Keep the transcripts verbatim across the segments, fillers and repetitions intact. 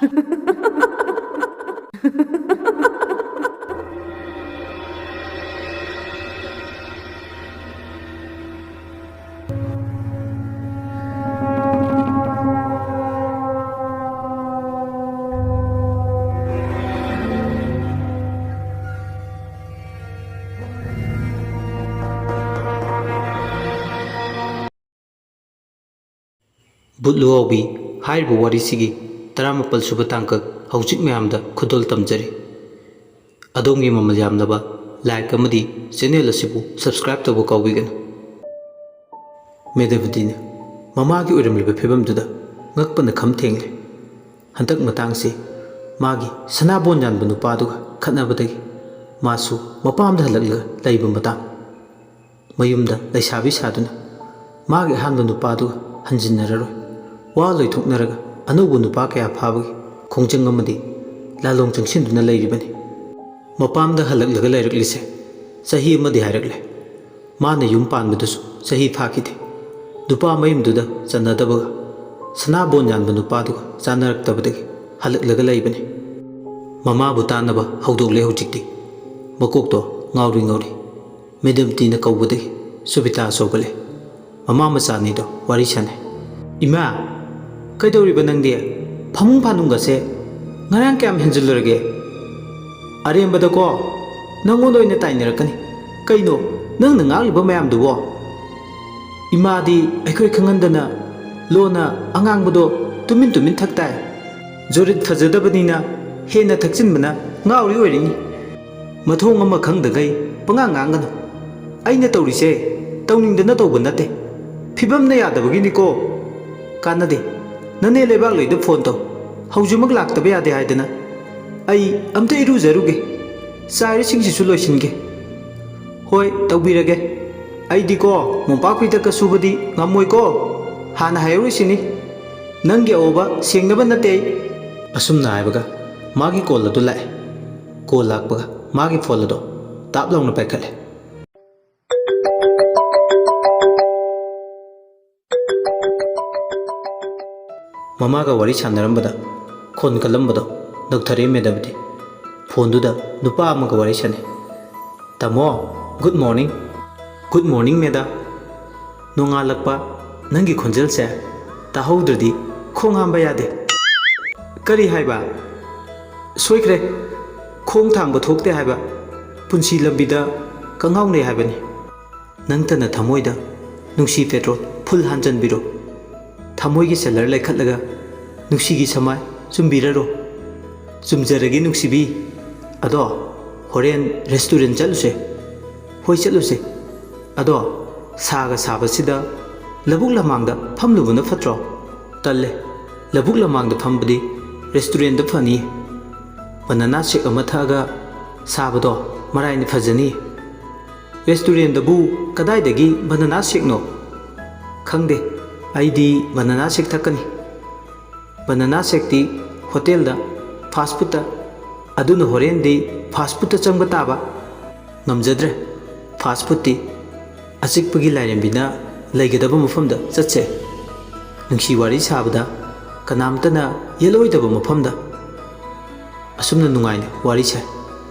ꯕꯨꯠ ꯂꯨꯍꯥꯎꯕꯤ ꯍꯥꯏꯔꯤꯕ ꯋꯥꯔꯤꯁꯤꯒꯤ ꯇꯔꯥꯃꯥꯄꯜ ꯁꯨꯕ ꯇꯥꯡꯀꯛ ꯍꯧꯖꯤꯛ ꯃꯌꯥꯝꯗ ꯈꯨꯗꯣꯜ ꯇꯝꯖꯔꯤ꯫ ꯑꯗꯣꯝꯒꯤ ꯃꯃꯜ ꯌꯥꯝꯂꯕ like ꯑꯃꯗꯤ channel ꯑꯁꯤꯕꯨ subscribe ꯇꯧꯕ ꯀꯥꯎꯕꯤꯒꯅꯨ꯫ ꯃꯦꯙꯥꯕꯇꯤꯅ ꯃꯃꯥꯒꯤ ꯑꯣꯏꯔꯝꯂꯤꯕ ꯐꯤꯕꯝꯗꯨꯗ ꯉꯛꯄꯅ ꯈꯝ ꯊꯦꯡꯂꯦ꯫ ꯍꯟꯗꯛ ꯃꯇꯥꯡꯁꯤ ꯃꯥꯒꯤ ꯁꯅꯥꯕꯣꯟ ꯌꯥꯟꯕ ꯅꯨꯄꯥꯗꯨꯒ ꯈꯠꯅꯕꯗꯒꯤ ꯃꯥꯁꯨ ꯃꯄꯥꯝꯗ ꯍꯜꯂꯛꯂꯒ ꯂꯩꯕ ꯃꯇꯥꯡ꯫ ꯃꯌꯨꯝꯗ ꯂꯩꯁꯥꯕꯤ ꯁꯥꯗꯨꯅ ꯃꯥꯒꯤ ꯑꯍꯥꯟꯕ ꯅꯨꯄꯥꯗꯨꯒ ꯍꯟꯖꯤꯟꯅꯔꯔꯣꯏ꯫ ꯋꯥ ꯂꯣꯏꯊꯣꯛꯅꯔꯒ ꯑꯅꯧꯕ ꯅꯨꯄꯥ ꯀꯌꯥ ꯐꯥꯕꯒꯤ ꯈꯣꯡꯖꯪ ꯑꯃꯗꯤ ꯂꯥꯂꯣꯡ ꯆꯪꯁꯤꯟꯗꯨꯅ ꯂꯩꯔꯤꯕꯅꯤ꯫ ꯃꯄꯥꯝꯗ ꯍꯜꯂꯛꯂꯒ ꯂꯩꯔꯛꯂꯤꯁꯦ ꯆꯍꯤ ꯑꯃꯗꯤ ꯍꯥꯏꯔꯛꯂꯦ꯫ ꯃꯥꯅ ꯌꯨꯝ ꯄꯥꯟꯕꯗꯨꯁꯨ ꯆꯍꯤ ꯐꯥꯈꯤꯗꯦ꯫ ꯅꯨꯄꯥ ꯃꯌꯨꯝꯗꯨꯗ ꯆꯟꯅꯗꯕꯒ ꯁꯅꯥꯕꯣꯟ ꯌꯥꯟꯕ ꯅꯨꯄꯥꯗꯨꯒ ꯆꯥꯟꯅꯔꯛꯇꯕꯗꯒꯤ ꯍꯜꯂꯛꯂꯒ ꯂꯩꯕꯅꯤ꯫ ꯃꯃꯥꯕꯨ ꯇꯥꯟꯅꯕ ꯍꯧꯗꯣꯛꯂꯦ ꯍꯧꯖꯤꯛꯇꯤ꯫ ꯃꯀꯣꯛꯇꯣ ꯉꯥꯎꯔꯤ ꯉꯥꯎꯔꯤ꯫ ꯃꯦꯗꯝ ꯇꯤꯅ ꯀꯧꯕꯗꯒꯤ ꯁꯨꯕꯤꯇꯥꯁꯨ ꯍꯧꯒꯠꯂꯦ꯫ ꯃꯃꯥ ꯃꯆꯥ ꯑꯅꯤꯗꯣ ꯋꯥꯔꯤ ꯁꯥꯟꯅꯩ꯫ "ꯏꯃꯥ, ꯀꯩꯗꯧꯔꯤꯕ ꯅꯪꯗꯤ? ꯐꯃꯨꯡ ꯐꯥꯅꯨꯡꯒꯁꯦ ꯉꯔꯥꯡ ꯀꯌꯥꯝ ꯍꯦꯟꯖꯤꯜꯂꯨꯔꯒꯦ? ꯑꯔꯦꯝꯕꯗꯀꯣ ꯅꯪꯉꯣꯟꯗ ꯑꯣꯏꯅ ꯇꯥꯏꯅꯔꯛꯀꯅꯤ꯫ ꯀꯩꯅꯣ ꯅꯪꯅ ꯉꯥꯡꯂꯤꯕ ꯃꯌꯥꯝꯗꯨꯕꯣ?" ꯏꯃꯥꯗꯤ ꯑꯩꯈꯣꯏ ꯈꯪꯍꯟꯗꯅ ꯂꯣꯟꯅ ꯑꯉꯥꯡꯕꯗꯣ ꯇꯨꯃꯤꯟ ꯇꯨꯃꯤꯟ ꯊꯛ ꯇꯥꯏ꯫ ꯖꯨꯔꯤꯠ ꯐꯖꯗꯕꯅꯤꯅ ꯍꯦꯟꯅ ꯊꯛꯆꯤꯟꯕꯅ ꯉꯥꯎꯔꯤ ꯑꯣꯏꯔꯤꯅꯤ꯫ ꯃꯊꯣꯡ ꯑꯃ ꯈꯪꯗꯈꯩ ꯄꯉꯥꯡ ꯉꯥꯡꯒꯅꯨ꯫ ꯑꯩꯅ ꯇꯧꯔꯤꯁꯦ ꯇꯧꯅꯤꯡꯗꯅ ꯇꯧꯕ ꯅꯠꯇꯦ꯫ ꯐꯤꯕꯝꯅ ꯌꯥꯗꯕꯒꯤꯅꯤꯀꯣ꯫ ꯀꯥꯟꯅꯗꯦ꯫ ꯅꯅꯦ ꯂꯩꯕꯥꯛꯂꯩꯗ ꯐꯣꯟ ꯇꯧ꯫ ꯍꯧꯖꯤꯛꯃꯛ ꯂꯥꯛꯇꯕ ꯌꯥꯗꯦ ꯍꯥꯏꯗꯅ꯫ ꯑꯩ ꯑꯝꯇ ꯏꯔꯨꯖꯔꯨꯒꯦ꯫ ꯆꯥꯏꯔꯤꯁꯤꯡꯁꯤꯁꯨ ꯂꯣꯏꯁꯤꯟꯒꯦ꯫ ꯍꯣꯏ, ꯇꯧꯕꯤꯔꯒꯦ꯫ ꯑꯩꯗꯤꯀꯣ ꯃꯣꯝꯄꯥꯛ ꯐꯤꯗꯛꯀ ꯁꯨꯕꯗꯤ ꯉꯝꯃꯣꯏꯀꯣ꯫ ꯍꯥꯟꯅ ꯍꯥꯏꯍꯧꯔꯤꯁꯤꯅꯤ꯫ ꯅꯪꯒꯤ ꯑꯋꯣꯕ ꯁꯦꯡꯅꯕ ꯅꯠꯇꯦ ꯑꯩ꯫ ꯑꯁꯨꯝꯅ ꯍꯥꯏꯕꯒ ꯃꯥꯒꯤ ꯀꯣꯜ ꯑꯗꯨ ꯂꯥꯛꯑꯦ꯫ ꯀꯣꯜ ꯂꯥꯛꯄꯒ ꯃꯥꯒꯤ ꯐꯣꯟ ꯑꯗꯣ ꯇꯥꯞ ꯂꯥꯎꯅ ꯄꯥꯏꯈꯠꯂꯦ꯫ ꯃꯃꯥꯒ ꯋꯥꯔꯤ ꯁꯥꯟꯅꯔꯝꯕꯗ ꯈꯣꯟ ꯀꯜꯂꯝꯕꯗꯣ ꯅꯣꯛꯊꯔꯛꯑꯦ ꯃꯦꯙꯥꯕꯇꯤ꯫ ꯐꯣꯟꯗꯨꯗ ꯅꯨꯄꯥ ꯑꯃꯒ ꯋꯥꯔꯤ ꯁꯥꯟꯅꯩ꯫ "ꯇꯥꯃꯣ, good morning." "Good morning, ꯃꯦꯙꯥ꯫ ꯅꯣꯡꯉꯥꯜꯂꯛꯄ ꯅꯪꯒꯤ ꯈꯣꯟꯖꯦꯜꯁꯦ ꯇꯥꯍꯧꯗ꯭ꯔꯗꯤ ꯈꯣꯡ ꯍꯥꯝꯕ ꯌꯥꯗꯦ꯫" "ꯀꯔꯤ ꯍꯥꯏꯕ?" "ꯁꯣꯏꯈ꯭ꯔꯦ, ꯈꯣꯡ ꯊꯥꯡꯕ ꯊꯣꯛꯇꯦ ꯍꯥꯏꯕ꯫ ꯄꯨꯟꯁꯤ ꯂꯝꯕꯤꯗ ꯀꯉꯥꯎꯅꯩ ꯍꯥꯏꯕꯅꯤ꯫ ꯅꯪꯇꯅ ꯊꯃꯣꯏꯗ ꯅꯨꯡꯁꯤ ꯄꯦꯇ꯭ꯔꯣꯜ ꯐꯨꯜ ꯍꯥꯟꯖꯟꯕꯤꯔꯣ꯫ ꯊꯃꯣꯏꯒꯤ ꯁꯦꯂꯔ ꯂꯩꯈꯠꯂꯒ ꯅꯨꯡꯁꯤꯒꯤ ꯁꯃꯥꯏ ꯆꯨꯝꯕꯤꯔꯔꯣ꯫" "ꯆꯨꯝꯖꯔꯒꯦ ꯅꯨꯡꯁꯤꯕꯤ꯫ ꯑꯗꯣ ꯍꯣꯔꯦꯟ ꯔꯦꯁꯇꯨꯔꯦꯟ ꯆꯠꯂꯨꯁꯦ꯫" "ꯍꯣꯏ, ꯆꯠꯂꯨꯁꯦ꯫ ꯑꯗꯣ ꯁꯥꯒ ꯁꯥꯕꯁꯤꯗ ꯂꯧꯕꯨꯛ ꯂꯃꯥꯡꯗ ꯐꯝꯂꯨꯕꯅ ꯐꯠꯇ꯭ꯔꯣ?" "ꯇꯜꯂꯦ, ꯂꯧꯕꯨꯛ ꯂꯃꯥꯡꯗ ꯐꯝꯕꯗꯤ ꯔꯦꯁꯇꯨꯔꯦꯟꯗ ꯐꯅꯤ꯫ ꯕꯅꯥꯅꯥ ꯁꯦꯛ ꯑꯃ ꯊꯛꯑꯒ ꯁꯥꯕꯗꯣ ꯃꯔꯥꯏꯅ ꯐꯖꯅꯤ꯫" "ꯔꯦꯁꯇꯨꯔꯦꯟꯗꯕꯨ ꯀꯗꯥꯏꯗꯒꯤ ꯕꯅꯥꯅꯥ ꯁꯦꯛꯅꯣ?" "ꯈꯪꯗꯦ, ꯑꯩꯗꯤ ꯕꯅꯥꯅꯥ ꯁꯦꯛ ꯊꯛꯀꯅꯤ꯫" "ꯕꯅꯥꯅꯥ ꯁꯦꯛꯇꯤ ꯍꯣꯇꯦꯜꯗ, ꯐꯥꯁ ꯐꯨꯗꯇ꯫ ꯑꯗꯨꯅ ꯍꯣꯔꯦꯟꯗꯤ ꯐꯥꯁ ꯐꯨꯗꯇ ꯆꯪꯕ ꯇꯥꯕ꯫" "ꯉꯝꯖꯗ꯭ꯔꯦ, ꯐꯥꯁ ꯐꯨꯗꯇꯤ꯫ ꯑꯆꯤꯛꯄꯒꯤ ꯂꯥꯏꯔꯦꯝꯕꯤꯅ ꯂꯩꯒꯗꯕ ꯃꯐꯝꯗ ꯆꯠꯁꯦ꯫ ꯅꯨꯡꯁꯤ ꯋꯥꯔꯤ ꯁꯥꯕꯗ ꯀꯅꯥꯝꯇꯅ ꯌꯦꯠꯂꯣꯏꯗꯕ ꯃꯐꯝꯗ꯫" ꯑꯁꯨꯝꯅ ꯅꯨꯡꯉꯥꯏꯅ ꯋꯥꯔꯤ ꯁꯥꯏ꯫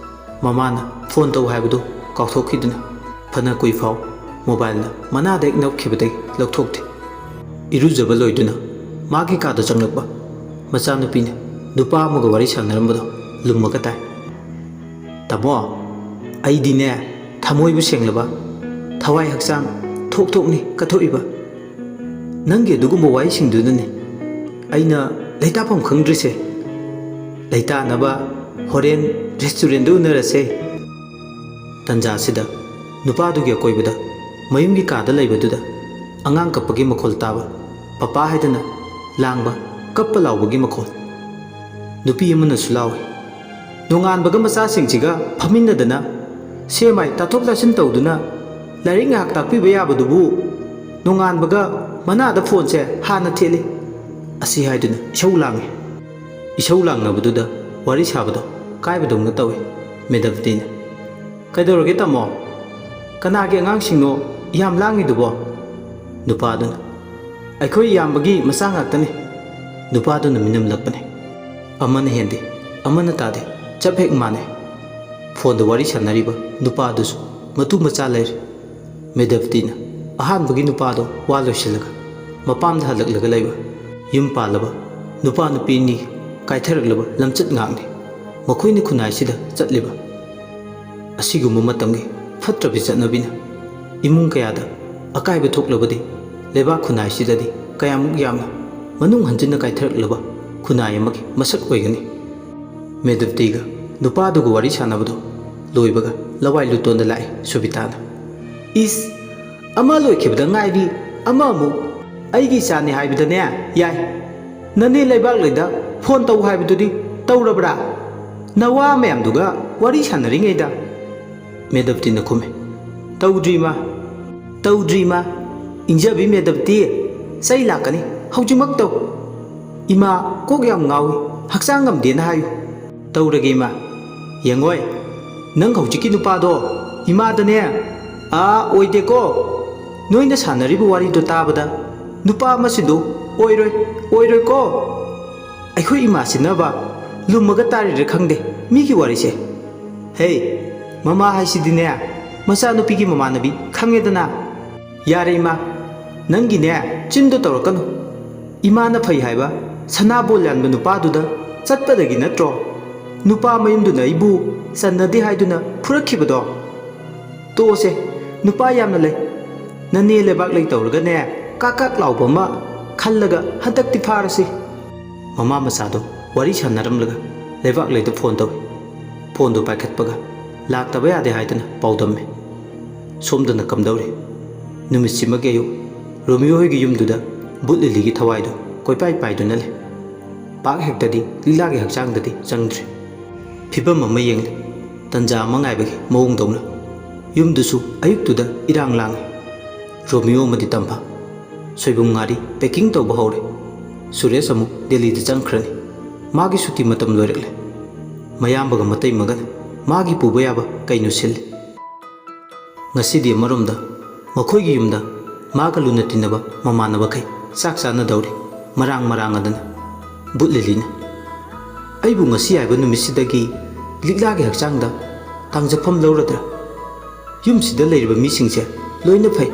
ꯃꯃꯥꯅ ꯐꯣꯟ ꯇꯧ ꯍꯥꯏꯕꯗꯨ ꯀꯥꯎꯊꯣꯛꯈꯤꯗꯨꯅ ꯐꯅ ꯀꯨꯏꯐꯥꯎ ꯃꯣꯕꯥꯏꯜꯅ ꯃꯅꯥꯗ ꯍꯦꯛ ꯅꯞꯈꯤꯕꯗꯒꯤ ꯂꯧꯊꯣꯛꯇꯦ꯫ ꯏꯔꯨꯖꯕ ꯂꯣꯏꯗꯨꯅ ꯃꯥꯒꯤ ꯀꯥꯗ ꯆꯪꯂꯛꯄ ꯃꯆꯥꯅꯨꯄꯤꯅ ꯅꯨꯄꯥ ꯑꯃꯒ ꯋꯥꯔꯤ ꯁꯥꯟꯅꯔꯝꯕꯗꯣ ꯂꯨꯝꯃꯒ ꯇꯥꯏ꯫ "ꯇꯥꯃꯣ, ꯑꯩꯗꯤꯅꯦ ꯊꯃꯣꯏꯕꯨ ꯁꯦꯡꯂꯕ, ꯊꯋꯥꯏ ꯍꯛꯆꯥꯡ ꯊꯣꯛ ꯊꯣꯛꯅꯤ ꯀꯠꯊꯣꯛꯏꯕ꯫ ꯅꯪꯒꯤ ꯑꯗꯨꯒꯨꯝꯕ ꯋꯥꯍꯩꯁꯤꯡꯗꯨꯅꯅꯦ ꯑꯩꯅ ꯂꯩꯇꯥꯐꯝ ꯈꯪꯗ꯭ꯔꯤꯁꯦ꯫ ꯂꯩꯇꯥꯅꯕ ꯍꯣꯔꯦꯟ ꯔꯦꯁꯇꯨꯔꯦꯟꯗ ꯎꯅꯔꯁꯦ꯫" ꯇꯟꯖꯥꯁꯤꯗ ꯅꯨꯄꯥꯗꯨꯒꯤ ꯑꯀꯣꯏꯕꯗ ꯃꯌꯨꯝꯒꯤ ꯀꯥꯗ ꯂꯩꯕꯗꯨꯗ ꯑꯉꯥꯡ ꯀꯞꯄꯒꯤ ꯃꯈꯣꯜ ꯇꯥꯕ, ꯄꯄꯥ ꯍꯥꯏꯗꯅ ꯂꯥꯡꯕ, ꯀꯞꯄ ꯂꯥꯎꯕꯒꯤ ꯃꯈꯣꯜ꯫ ꯅꯨꯄꯤ ꯑꯃꯅꯁꯨ ꯂꯥꯎꯏ, "ꯅꯣꯡꯉꯥꯟꯕꯒ ꯃꯆꯥꯁꯤꯡꯁꯤꯒ ꯐꯝꯃꯤꯟꯅꯗꯅ ꯁꯦꯃꯥꯏ ꯇꯥꯊꯣꯛ ꯇꯥꯁꯤꯟ ꯇꯧꯗꯨꯅ ꯂꯥꯏꯔꯤꯛ ꯉꯥꯏꯍꯥꯛ ꯇꯥꯛꯄꯤꯕ ꯌꯥꯕꯗꯨꯕꯨ ꯅꯣꯡꯉꯥꯟꯕꯒ ꯃꯅꯥꯗ ꯐꯣꯟꯁꯦ ꯍꯥꯟꯅ ꯊꯦꯠꯂꯤ꯫" ꯑꯁꯤ ꯍꯥꯏꯗꯨꯅ ꯏꯁꯧ ꯂꯥꯡꯉꯤ꯫ ꯏꯁꯧ ꯂꯥꯡꯅꯕꯗꯨꯗ ꯋꯥꯔꯤ ꯁꯥꯕꯗꯣ ꯀꯥꯏꯕꯗꯧꯅ ꯇꯧꯏ꯫ ꯃꯦꯙꯥꯕꯇꯤꯅ, "ꯀꯩꯗꯧꯔꯒꯦ ꯇꯥꯃꯣ? ꯀꯅꯥꯒꯤ ꯑꯉꯥꯡꯁꯤꯡꯅꯣ ꯌꯥꯝ ꯂꯥꯡꯉꯤꯗꯨꯕꯣ?" ꯅꯨꯄꯥꯗꯨꯅ, "ꯑꯩꯈꯣꯏ ꯏꯌꯥꯝꯕꯒꯤ ꯃꯆꯥ ꯉꯥꯛꯇꯅꯤ꯫" ꯅꯨꯄꯥꯗꯨꯅ ꯃꯤꯅꯝꯂꯛꯄꯅꯤ꯫ ꯑꯃꯅ ꯍꯦꯟꯗꯦ, ꯑꯃꯅ ꯇꯥꯗꯦ, ꯆꯞ ꯍꯦꯛ ꯃꯥꯟꯅꯩ꯫ ꯐꯣꯟꯗ ꯋꯥꯔꯤ ꯁꯥꯟꯅꯔꯤꯕ ꯅꯨꯄꯥꯗꯨꯁꯨ ꯃꯇꯨ ꯃꯆꯥ ꯂꯩꯔꯦ꯫ ꯃꯦꯙꯕꯇꯤꯅ ꯑꯍꯥꯟꯕꯒꯤ ꯅꯨꯄꯥꯗꯣ ꯋꯥ ꯂꯣꯏꯁꯤꯜꯂꯒ ꯃꯄꯥꯝꯗ ꯍꯜꯂꯛꯂꯒ ꯂꯩꯕ ꯌꯨꯝ ꯄꯥꯜꯂꯕ ꯅꯨꯄꯥ ꯅꯨꯄꯤ ꯑꯅꯤ ꯀꯥꯏꯊꯔꯛꯂꯕ ꯂꯝꯆꯠ ꯉꯥꯛꯅꯤ꯫ ꯃꯈꯣꯏꯅ ꯈꯨꯟꯅꯥꯏꯁꯤꯗ ꯆꯠꯂꯤꯕ ꯑꯁꯤꯒꯨꯝꯕ ꯃꯇꯝꯒꯤ ꯐꯠꯇ꯭ꯔꯕꯤ ꯆꯠꯅꯕꯤꯅ ꯏꯃꯨꯡ ꯀꯌꯥꯗ ꯑꯀꯥꯏꯕ ꯊꯣꯛꯂꯕꯗꯤ ꯂꯩꯕꯥꯛ ꯈꯨꯟꯅꯥꯏꯁꯤꯗꯗꯤ ꯀꯌꯥꯃꯨꯛ ꯌꯥꯝꯅ ꯃꯅꯨꯡ ꯍꯟꯖꯤꯟꯅ ꯀꯥꯏꯊꯔꯛꯂꯕ ꯈꯨꯟꯅꯥꯏ ꯑꯃꯒꯤ ꯃꯁꯛ ꯑꯣꯏꯒꯅꯤ꯫ ꯃꯦꯗꯕꯇꯤꯒ ꯅꯨꯄꯥꯗꯨꯒ ꯋꯥꯔꯤ ꯁꯥꯟꯅꯕꯗꯨ ꯂꯣꯏꯕꯒ ꯂꯋꯥꯏ ꯂꯨꯇꯣꯟꯗ ꯂꯥꯛꯏ ꯁꯨꯕꯤꯇꯥꯅ꯫ "ꯏꯁ, ꯑꯃ ꯂꯣꯏꯈꯤꯕꯗ ꯉꯥꯏꯔꯤ, ꯑꯃ ꯑꯃꯨꯛ꯫ ꯑꯩꯒꯤ ꯏꯆꯥꯅꯤ ꯍꯥꯏꯕꯗꯅꯦ ꯌꯥꯏ, ꯅꯅꯦ ꯂꯩꯕꯥꯛꯂꯩꯗ ꯐꯣꯟ ꯇꯧ ꯍꯥꯏꯕꯗꯨꯗꯤ ꯇꯧꯔꯕ꯭ꯔꯥ? ꯅꯋꯥ ꯃꯌꯥꯝꯗꯨꯒ ꯋꯥꯔꯤ ꯁꯥꯟꯅꯔꯤꯉꯩꯗ?" ꯃꯦꯗꯕꯇꯤꯅ ꯈꯨꯝꯃꯤ꯫ "ꯇꯧꯗ꯭ꯔꯤ ꯏꯃꯥ, ꯇꯧꯗ꯭ꯔꯤ ꯏꯃꯥ꯫ ꯏꯪꯖꯕꯤ ꯃꯦꯗꯕꯇꯤ, ꯆꯩ ꯂꯥꯛꯀꯅꯤ, ꯍꯧꯖꯤꯛꯃꯛ ꯇꯧ꯫ ꯏꯃꯥ, ꯀꯣꯛ ꯌꯥꯝ ꯉꯥꯎꯏ, ꯍꯛꯆꯥꯡ ꯉꯝꯗꯦꯅ ꯍꯥꯏꯌꯨ꯫" "ꯇꯧꯔꯒꯦ ꯏꯃꯥ꯫ ꯌꯦꯡꯉꯣꯏ, ꯅꯪ ꯍꯧꯖꯤꯛꯀꯤ ꯅꯨꯄꯥꯗꯣ ꯏꯃꯥꯗꯅꯦ, ꯑꯥ, ꯑꯣꯏꯗꯦꯀꯣ꯫ ꯅꯣꯏꯅ ꯁꯥꯟꯅꯔꯤꯕ ꯋꯥꯔꯤꯗꯣ ꯇꯥꯕꯗ ꯅꯨꯄꯥ ꯑꯃꯁꯤꯗꯣ ꯑꯣꯏꯔꯣꯏ, ꯑꯣꯏꯔꯣꯏꯀꯣ꯫ ꯑꯩꯈꯣꯏ ꯏꯃꯥꯁꯤꯅꯕ ꯂꯨꯝꯃꯒ ꯇꯥꯔꯤꯔ ꯈꯪꯗꯦ ꯃꯤꯒꯤ ꯋꯥꯔꯤꯁꯦ꯫ ꯍꯦ, ꯃꯃꯥ ꯍꯥꯏꯁꯤꯗꯤꯅꯦ, ꯃꯆꯥꯅꯨꯄꯤꯒꯤ ꯃꯃꯥꯟꯅꯕꯤ ꯈꯪꯉꯦꯗꯅ꯫ ꯌꯥꯔꯦ ꯏꯃꯥ, ꯅꯪꯒꯤꯅꯦ ꯆꯤꯟꯗꯣ ꯇꯧꯔꯛꯀꯅꯨ꯫ ꯏꯃꯥꯅ ꯐꯩ ꯍꯥꯏꯕ ꯁꯅꯥꯕꯣꯜ ꯌꯥꯟꯕ ꯅꯨꯄꯥꯗꯨꯗ ꯆꯠꯄꯗꯒꯤ ꯅꯠꯇ꯭ꯔꯣ ꯅꯨꯄꯥ ꯃꯌꯨꯝꯗꯨꯅ ꯑꯩꯕꯨ ꯆꯟꯅꯗꯦ ꯍꯥꯏꯗꯨꯅ ꯐꯨꯔꯛꯈꯤꯕꯗꯣ? ꯇꯣꯛꯑꯁꯦ, ꯅꯨꯄꯥ ꯌꯥꯝꯅ ꯂꯩ꯫ ꯅꯅꯦ ꯂꯩꯕꯥꯛ ꯂꯩ ꯇꯧꯔꯒꯅꯦ, ꯀꯥꯛ ꯀꯥꯛ ꯂꯥꯎꯕ ꯑꯃ ꯈꯜꯂꯒ ꯍꯟꯗꯛꯇꯤ ꯐꯥꯔꯁꯤ꯫" ꯃꯃꯥ ꯃꯆꯥꯗꯣ ꯋꯥꯔꯤ ꯁꯥꯟꯅꯔꯝꯂꯒ ꯂꯩꯕꯥꯛ ꯂꯩꯗ ꯐꯣꯟ ꯇꯧꯏ꯫ ꯐꯣꯟꯗꯣ ꯄꯥꯏꯈꯠꯄꯒ ꯂꯥꯛꯇꯕ ꯌꯥꯗꯦ ꯍꯥꯏꯗꯨꯅ ꯄꯥꯎꯗꯝꯃꯤ꯫ ꯁꯣꯝꯗꯅ ꯀꯝꯗꯧꯔꯤ? ꯅꯨꯃꯤꯠꯁꯤꯃꯒꯤ ꯑꯌꯨꯛ ꯔꯣꯃꯤꯌꯣ ꯍꯣꯏꯒꯤ ꯌꯨꯝꯗꯨꯗ ꯕꯨꯠ ꯂꯤꯂꯤꯒꯤ ꯊꯋꯥꯏꯗꯨ ꯀꯣꯏꯄꯥꯏ ꯄꯥꯏꯗꯨꯅ ꯂꯩ꯫ ꯄꯥꯛ ꯍꯦꯛꯇꯗꯤ ꯂꯤꯂꯥꯒꯤ ꯍꯛꯆꯥꯡꯗꯗꯤ ꯆꯪꯗ꯭ꯔꯤ꯫ ꯐꯤꯕꯝ ꯑꯃ ꯌꯦꯡꯂꯤ꯫ ꯇꯟꯖꯥ ꯑꯃ ꯉꯥꯏꯕꯒꯤ ꯃꯑꯣꯡꯗꯧꯅ꯫ ꯌꯨꯝꯗꯨꯁꯨ ꯑꯌꯨꯛꯇꯨꯗ ꯏꯔꯥꯡ ꯂꯥꯡꯏ꯫ ꯔꯣꯃꯤꯌꯣ ꯑꯃꯗꯤ ꯇꯝꯐꯥ꯫ ꯁꯣꯏꯕꯨꯝ ꯉꯥꯔꯤ packing ꯇꯧꯕ ꯍꯧꯔꯦ꯫ ꯁꯨꯔꯦꯁ ꯑꯃꯨꯛ ꯗꯦꯜꯂꯤꯗ ꯆꯪꯈ꯭ꯔꯅꯤ꯫ ꯃꯥꯒꯤ ꯁꯨꯇꯤ ꯃꯇꯝ ꯂꯣꯏꯔꯛꯂꯦ꯫ ꯃꯌꯥꯝꯕꯒ ꯃꯇꯩꯃꯒꯅ ꯃꯥꯒꯤ ꯄꯨꯕ ꯌꯥꯕ ꯀꯩꯅꯣ ꯁꯤꯜꯂꯤ꯫ ꯉꯁꯤꯗꯤ ꯑꯃꯔꯣꯝꯗ ꯃꯈꯣꯏꯒꯤ ꯌꯨꯝꯗ ꯃꯥꯒ ꯂꯨꯅ ꯇꯤꯟꯅꯕ ꯃꯃꯥꯟꯅꯕꯈꯩ ꯆꯥꯛ ꯆꯥꯅꯗꯧꯔꯤ꯫ ꯃꯔꯥꯡ ꯃꯔꯥꯡ ꯑꯗꯨꯅ ꯕꯨꯠ ꯂꯤꯂꯤꯅ ꯑꯩꯕꯨ ꯉꯁꯤ ꯍꯥꯏꯕ ꯅꯨꯃꯤꯠꯁꯤꯗꯒꯤ ꯂꯤꯛꯂꯥꯒꯤ ꯍꯛꯆꯥꯡꯗ ꯇꯥꯡꯖꯐꯝ ꯂꯧꯔꯗ꯭ꯔꯥ? ꯌꯨꯝꯁꯤꯗ ꯂꯩꯔꯤꯕ ꯃꯤꯁꯤꯡꯁꯦ ꯂꯣꯏꯅ ꯐꯩ꯫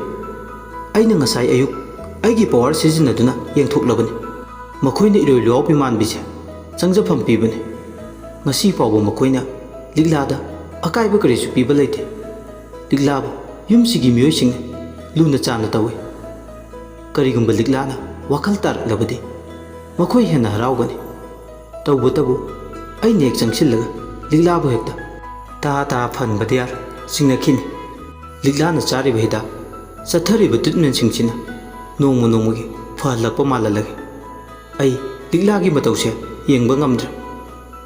ꯑꯩꯅ ꯉꯁꯥꯏ ꯑꯌꯨꯛ ꯑꯩꯒꯤ ꯄꯋꯥꯔ ꯁꯤꯖꯤꯟꯅꯗꯨꯅ ꯌꯦꯡꯊꯣꯛꯂꯕꯅꯤ꯫ ꯃꯈꯣꯏꯅ ꯏꯔꯣꯏ ꯂꯨꯋꯥꯎꯕꯤ ꯃꯥꯟꯕꯤꯁꯦ ꯆꯪꯖꯐꯝ ꯄꯤꯕꯅꯤ꯫ ꯉꯁꯤ ꯐꯥꯎꯕ ꯃꯈꯣꯏꯅ ꯂꯤꯛꯂꯥꯗ ꯑꯀꯥꯏꯕ ꯀꯔꯤꯁꯨ ꯄꯤꯕ ꯂꯩꯇꯦ꯫ ꯂꯤꯛꯂꯥꯕꯨ ꯌꯨꯝꯁꯤꯒꯤ ꯃꯤꯑꯣꯏꯁꯤꯡꯅ ꯂꯨꯅ ꯆꯥꯟꯅ ꯇꯧꯏ꯫ ꯀꯔꯤꯒꯨꯝꯕ ꯂꯤꯛꯂꯥꯅ ꯋꯥꯈꯜ ꯇꯥꯔꯛꯂꯕꯗꯤ ꯃꯈꯣꯏ ꯍꯦꯟꯅ ꯍꯔꯥꯎꯒꯅꯤ꯫ ꯇꯧꯕꯇꯕꯨ ꯑꯩꯅ ꯍꯦꯛ ꯆꯪꯁꯤꯜꯂꯒ ꯂꯤꯛꯂꯥꯕꯨ ꯍꯦꯛꯇ "ꯇꯥ ꯇꯥ ꯐꯟꯕꯗꯤꯌꯥꯔ" ꯆꯤꯡꯅꯈꯤꯅꯤ꯫ ꯂꯤꯛꯂꯥꯅ ꯆꯥꯔꯤꯕ ꯍꯤꯗꯥꯛ, ꯆꯠꯊꯔꯤꯕ ꯇ꯭ꯔꯤꯠꯃꯦꯟꯁꯤꯡꯁꯤꯅ ꯅꯣꯡꯃ ꯅꯣꯡꯃꯒꯤ ꯐꯍꯜꯂꯛꯄ ꯃꯥꯜꯍꯜꯂꯒꯦ꯫ ꯑꯩ ꯂꯤꯛꯂꯥꯒꯤ ꯃꯇꯧꯁꯦ ꯌꯦꯡꯕ ꯉꯝꯗ꯭ꯔꯦ꯫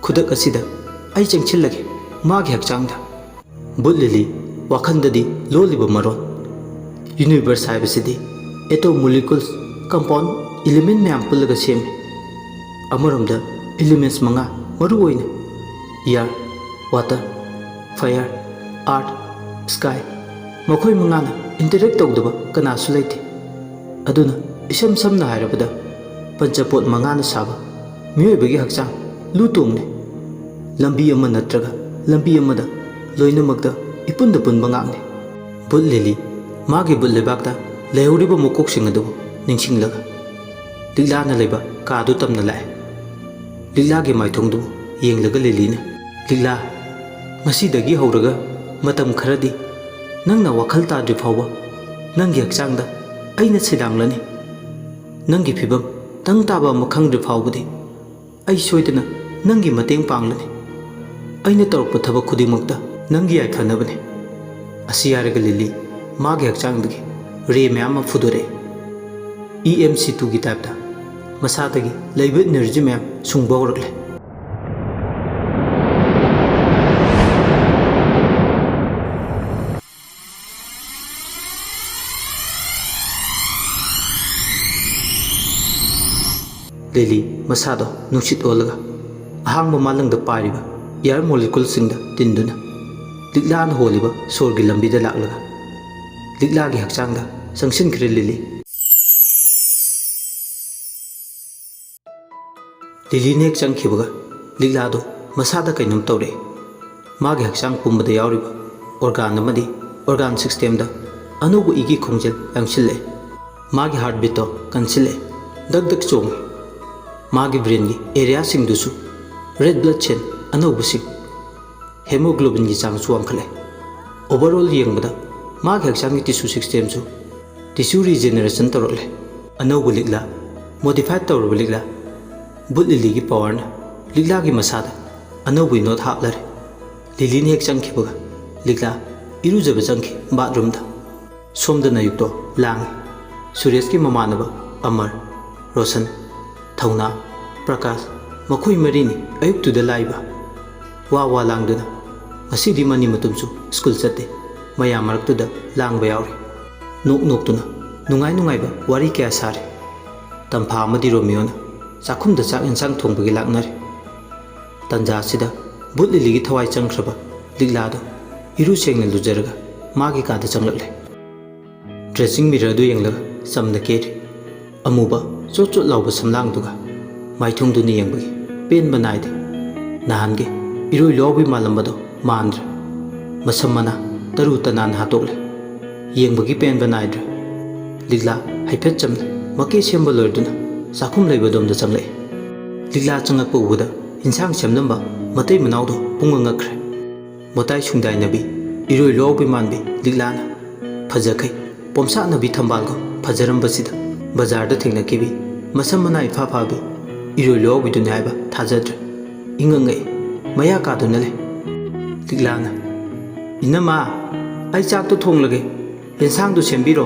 ꯈꯨꯗꯛ ꯑꯁꯤꯗ ꯑꯩ ꯆꯪꯁꯤꯜꯂꯒꯦ ꯃꯥꯒꯤ ꯍꯛꯆꯥꯡꯗ꯫ ꯕꯨꯠ ꯂꯤꯂꯤ ꯋꯥꯈꯜꯗꯗꯤ ꯂꯣꯜꯂꯤꯕ ꯃꯔꯣꯟ꯫ ꯌꯨꯅꯤꯚꯔꯁ ꯍꯥꯏꯕꯁꯤꯗꯤ ꯑꯦꯇꯣꯝ, ꯃꯣꯂꯤꯀꯨꯜꯁ, ꯀꯝꯄꯥꯎꯟ, ꯏꯂꯤꯃꯦꯟ ꯃꯌꯥꯝ ꯄꯨꯜꯂꯒ ꯁꯦꯝꯃꯤ꯫ ꯑꯃꯔꯣꯝꯗ ꯏꯂꯤꯃꯦꯟꯁ ꯃꯉꯥ, ꯃꯔꯨ ꯑꯣꯏꯅ ꯏꯌꯥꯔ, ꯋꯥꯇꯔ, ꯐꯥꯌꯔ, ꯑꯥꯔꯊ, ꯁ꯭ꯀꯥꯏ, ꯃꯈꯣꯏ ꯃꯉꯥꯅ ꯏꯟꯇꯔꯦꯛ ꯇꯧꯗꯕ ꯀꯅꯥꯁꯨ ꯂꯩꯇꯦ꯫ ꯑꯗꯨꯅ ꯏꯁꯝ ꯁꯝꯅ ꯍꯥꯏꯔꯕꯗ ꯄꯟꯆꯄꯣꯠ ꯃꯉꯥꯅ ꯁꯥꯕ ꯃꯤꯑꯣꯏꯕꯒꯤ ꯍꯛꯆꯥꯡ ꯂꯨ ꯇꯣꯡꯅꯤ꯫ ꯂꯝꯕꯤ ꯑꯃ ꯅꯠꯇ꯭ꯔꯒ ꯂꯝꯕꯤ ꯑꯃꯗ ꯂꯣꯏꯅꯃꯛꯇ ꯏꯄꯨꯟꯗ ꯄꯨꯟꯕ ꯉꯥꯛꯅꯤ꯫ ꯕꯨꯠ ꯂꯤꯂꯤ ꯃꯥꯒꯤ ꯕꯨꯠ ꯂꯩꯕꯥꯛꯇ ꯂꯩꯍꯧꯔꯤꯕ ꯃꯀꯣꯛꯁꯤꯡ ꯑꯗꯨꯕꯨ ꯅꯤꯡꯁꯤꯡꯂꯒ ꯂꯤꯛꯂꯥꯅ ꯂꯩꯕ ꯀꯥꯗꯨ ꯇꯝꯅ ꯂꯥꯛꯑꯦ꯫ ꯂꯤꯛꯂꯥꯒꯤ ꯃꯥꯏꯊꯣꯡꯗꯨ ꯌꯦꯡꯂꯒ ꯂꯤꯂꯤꯅ, "ꯂꯤꯛꯂꯥ, ꯉꯁꯤꯗꯒꯤ ꯍꯧꯔꯒ ꯃꯇꯝ ꯈꯔꯗꯤ ꯅꯪꯅ ꯋꯥꯈꯜ ꯇꯥꯗ꯭ꯔꯤ ꯐꯥꯎꯕ ꯅꯪꯒꯤ ꯍꯛꯆꯥꯡꯗ ꯑꯩꯅ ꯁꯩꯗꯥꯡꯂꯅꯤ꯫ ꯅꯪꯒꯤ ꯐꯤꯕꯝ ꯇꯪ ꯇꯥꯕ ꯑꯃ ꯈꯪꯗ꯭ꯔꯤ ꯐꯥꯎꯕꯗꯤ ꯑꯩ ꯁꯣꯏꯗꯅ ꯅꯪꯒꯤ ꯃꯇꯦꯡ ꯄꯥꯡꯂꯅꯤ꯫ ꯑꯩꯅ ꯇꯧꯔꯛꯄ ꯊꯕꯛ ꯈꯨꯗꯤꯡꯃꯛꯇ ꯅꯪꯒꯤ ꯌꯥꯏꯐꯅꯕꯅꯤ"꯫ ꯑꯁꯤ ꯍꯥꯏꯔꯒ ꯂꯤꯂꯤ ꯃꯥꯒꯤ ꯍꯛꯆꯥꯡꯗꯒꯤ ꯔꯦ ꯃꯌꯥꯝ ꯑꯃ ꯐꯨꯗꯣꯔꯛꯏ꯫ ꯏ ꯑꯦꯝ ꯁꯤ ꯇꯨꯒꯤ ꯇꯥꯏꯞꯇ ꯃꯁꯥꯗꯒꯤ ꯂꯩꯕ ꯏꯅꯔꯖꯤ ꯃꯌꯥꯝ ꯁꯨꯡꯕ ꯍꯧꯔꯛꯂꯦ꯫ ꯂꯤꯂꯤ ꯃꯁꯥꯗꯣ ꯅꯨꯡꯁꯤꯠ ꯑꯣꯜꯂꯒ ꯑꯍꯥꯡꯕ ꯃꯥꯂꯪꯗ ꯄꯥꯏꯔꯤꯕ ꯏꯌꯥꯔ ꯃꯣꯂꯤꯀꯨꯜꯁꯤꯡꯗ ꯇꯤꯟꯗꯨꯅ ꯂꯤꯛꯂꯥꯅ ꯍꯣꯜꯂꯤꯕ ꯁꯣꯔꯒꯤ ꯂꯝꯕꯤꯗ ꯂꯥꯛꯂꯒ ꯂꯤꯛꯂꯥꯒꯤ ꯍꯛꯆꯥꯡꯗ ꯆꯪꯁꯤꯟꯈ꯭ꯔꯦ ꯂꯤꯂꯤ꯫ ꯂꯤꯂꯤꯅ ꯍꯦꯛ ꯆꯪꯈꯤꯕꯒ ꯂꯤꯛꯂꯥꯗꯣ ꯃꯁꯥꯗ ꯀꯩꯅꯣꯝ ꯇꯧꯔꯛꯑꯦ꯫ ꯃꯥꯒꯤ ꯍꯛꯆꯥꯡ ꯄꯨꯝꯕꯗ ꯌꯥꯎꯔꯤꯕ organ ꯑꯃꯗꯤ organ systemꯗ ꯑꯅꯧꯕ ꯏꯒꯤ ꯈꯣꯡꯖꯦꯜ ꯌꯥꯡꯁꯤꯜꯂꯛꯑꯦ꯫ ꯃꯥꯒꯤ heartbeatꯇꯣ ꯀꯟꯁꯤꯜꯂꯛꯑꯦ, ꯗꯛ ꯗꯛ ꯆꯣꯡꯉꯤ꯫ ꯃꯥꯒꯤ brainꯒꯤ areaꯁꯤꯡꯗꯨꯁꯨ red blood cell ꯑꯅꯧꯕꯁꯤꯡ, hemoglobinꯒꯤ ꯆꯥꯡꯁꯨ ꯋꯥꯡꯈꯠꯂꯦ꯫ Overall ꯌꯦꯡꯕꯗ ꯃꯥꯒꯤ ꯍꯛꯆꯥꯡꯒꯤ tissue systemꯁꯨ tissue regeneration ꯇꯧꯔꯛꯂꯦ꯫ ꯑꯅꯧꯕ ꯂꯤꯛꯂꯥ, modified ꯇꯧꯔꯕ ꯂꯤꯛꯂꯥ꯫ ꯕꯨꯠ ꯂꯤꯂꯤꯒꯤ powerꯅ ꯂꯤꯛꯂꯥꯒꯤ ꯃꯁꯥꯗ ꯑꯅꯧꯕ ꯏꯅꯣꯠ ꯍꯥꯞꯂꯔꯦ꯫ ꯂꯤꯂꯤꯅ ꯍꯦꯛ ꯆꯪꯈꯤꯕꯒ ꯂꯤꯛꯂꯥ ꯏꯔꯨꯖꯕ ꯆꯪꯈꯤ bathroomꯗ꯫ ꯁꯣꯝꯗꯅ ꯑꯌꯨꯛꯇꯣ ꯂꯥꯡꯉꯤ꯫ ꯁꯨꯔꯦꯁꯀꯤ ꯃꯃꯥꯟꯅꯕ ꯑꯃꯔ, ꯔꯣꯁꯟ, ꯊꯧꯅꯥ, ꯄ꯭ꯔꯀꯥꯁ, ꯃꯈꯣꯏ ꯃꯔꯤꯅꯤ ꯑꯌꯨꯛꯇꯨꯗ ꯂꯥꯛꯏꯕ꯫ ꯋꯥ ꯋꯥ ꯂꯥꯡꯗꯨꯅ꯫ ꯉꯁꯤꯗꯤ ꯃꯅꯤ ꯃꯇꯨꯝꯁꯨ ꯁ꯭ꯀꯨꯜ ꯆꯠꯇꯦ꯫ ꯃꯌꯥꯝ ꯃꯔꯛꯇꯨꯗ ꯂꯥꯡꯕ ꯌꯥꯎꯔꯤ꯫ ꯅꯣꯛ ꯅꯣꯛꯇꯨꯅ ꯅꯨꯡꯉꯥꯏ ꯅꯨꯡꯉꯥꯏꯕ ꯋꯥꯔꯤ ꯀꯌꯥ ꯁꯥꯔꯤ꯫ ꯇꯝꯐꯥ ꯑꯃꯗꯤ ꯔꯣꯃꯤꯌꯣꯅ ꯆꯥꯛꯈꯨꯝꯗ ꯆꯥꯛ ꯌꯦꯟꯁꯥꯡ ꯊꯣꯡꯕꯒꯤ ꯂꯥꯛꯅꯔꯤ꯫ ꯇꯟꯖꯥ ꯑꯁꯤꯗ ꯕꯨꯠ ꯂꯤꯂꯤꯒꯤ ꯊꯋꯥꯏ ꯆꯪꯈ꯭ꯔꯕ ꯂꯤꯛꯂꯥꯗꯣ ꯏꯔꯨ ꯁꯦꯡꯅ ꯂꯨꯖꯔꯒ ꯃꯥꯒꯤ ꯀꯥꯗ ꯆꯪꯂꯛꯂꯦ꯫ Dressing mirrorꯗꯨ ꯌꯦꯡꯂꯒ ꯆꯝꯅ ꯀꯦꯔꯤ꯫ ꯑꯃꯨꯕ ꯆꯣꯠ ꯆꯣꯠ ꯂꯥꯎꯕ ꯁꯝꯂꯥꯡꯗꯨꯒ ꯃꯥꯏꯊꯣꯡꯗꯨꯅ ꯌꯦꯡꯕꯒꯤ ꯄꯦꯟꯕ ꯅꯥꯏꯗꯦ꯫ ꯅꯍꯥꯟꯒꯤ ꯏꯔꯣꯏ ꯂꯣꯌꯥꯎꯕꯤ ꯃꯥꯜꯂꯝꯕꯗꯣ ꯃꯥꯟꯗ꯭ꯔꯦ꯫ ꯃꯁꯝ ꯃꯅꯥ ꯇꯔꯨ ꯇꯅꯥꯟ ꯍꯥꯠꯇꯣꯛꯂꯦ꯫ ꯌꯦꯡꯕꯒꯤ ꯄꯦꯟꯕ ꯅꯥꯏꯗ꯭ꯔꯦ꯫ ꯂꯤꯛꯂꯥ ꯍꯥꯏꯐꯦꯠ ꯆꯝꯅ ꯃꯀꯦ ꯁꯦꯝꯕ ꯂꯣꯏꯗꯨꯅ ꯆꯥꯛꯈꯨꯝ ꯂꯩꯕ ꯑꯗꯣꯝꯗ ꯆꯪꯂꯛꯏ꯫ ꯂꯤꯛꯂꯥ ꯆꯪꯂꯛꯄ ꯎꯕꯗ ꯏꯟꯁꯥꯡ ꯁꯦꯝꯂꯝꯕ ꯃꯇꯩ ꯃꯅꯥꯎꯗꯣ ꯄꯨꯡꯉꯛ ꯉꯛꯈ꯭ꯔꯦ꯫ ꯃꯇꯥꯏ ꯁꯨꯡꯗꯥꯏꯅꯕꯤ, ꯏꯔꯣꯏ ꯂꯣꯌꯥꯎꯕꯤ ꯃꯥꯟꯕꯤ ꯂꯤꯛꯂꯥꯅ ꯐꯖꯈꯩ ꯄꯣꯝꯁꯥꯠꯅꯕꯤ ꯊꯝꯕꯥꯜꯒ ꯐꯖꯔꯝꯕꯁꯤꯗ ꯕꯖꯥꯔꯗ ꯊꯦꯡꯅꯈꯤꯕꯤ ꯃꯁꯝ ꯃꯅꯥ ꯏꯐꯥ ꯐꯥꯕꯤ ꯏꯔꯣꯏ ꯂꯣꯌꯥꯎꯕꯤꯗꯨꯅꯤ ꯍꯥꯏꯕ ꯊꯥꯖꯗ꯭ꯔꯦ꯫ ꯏꯉꯛ ꯉꯛꯏ꯫ ꯃꯌꯥ ꯀꯥꯗꯨꯅ ꯂꯩ꯫ ꯂꯤꯛꯂꯥꯅ, "ꯏꯅꯝꯃ, ꯑꯩ ꯆꯥꯛꯇꯣ ꯊꯣꯡꯂꯒꯦ, ꯌꯦꯟꯁꯥꯡꯗꯨ ꯁꯦꯝꯕꯤꯔꯣ꯫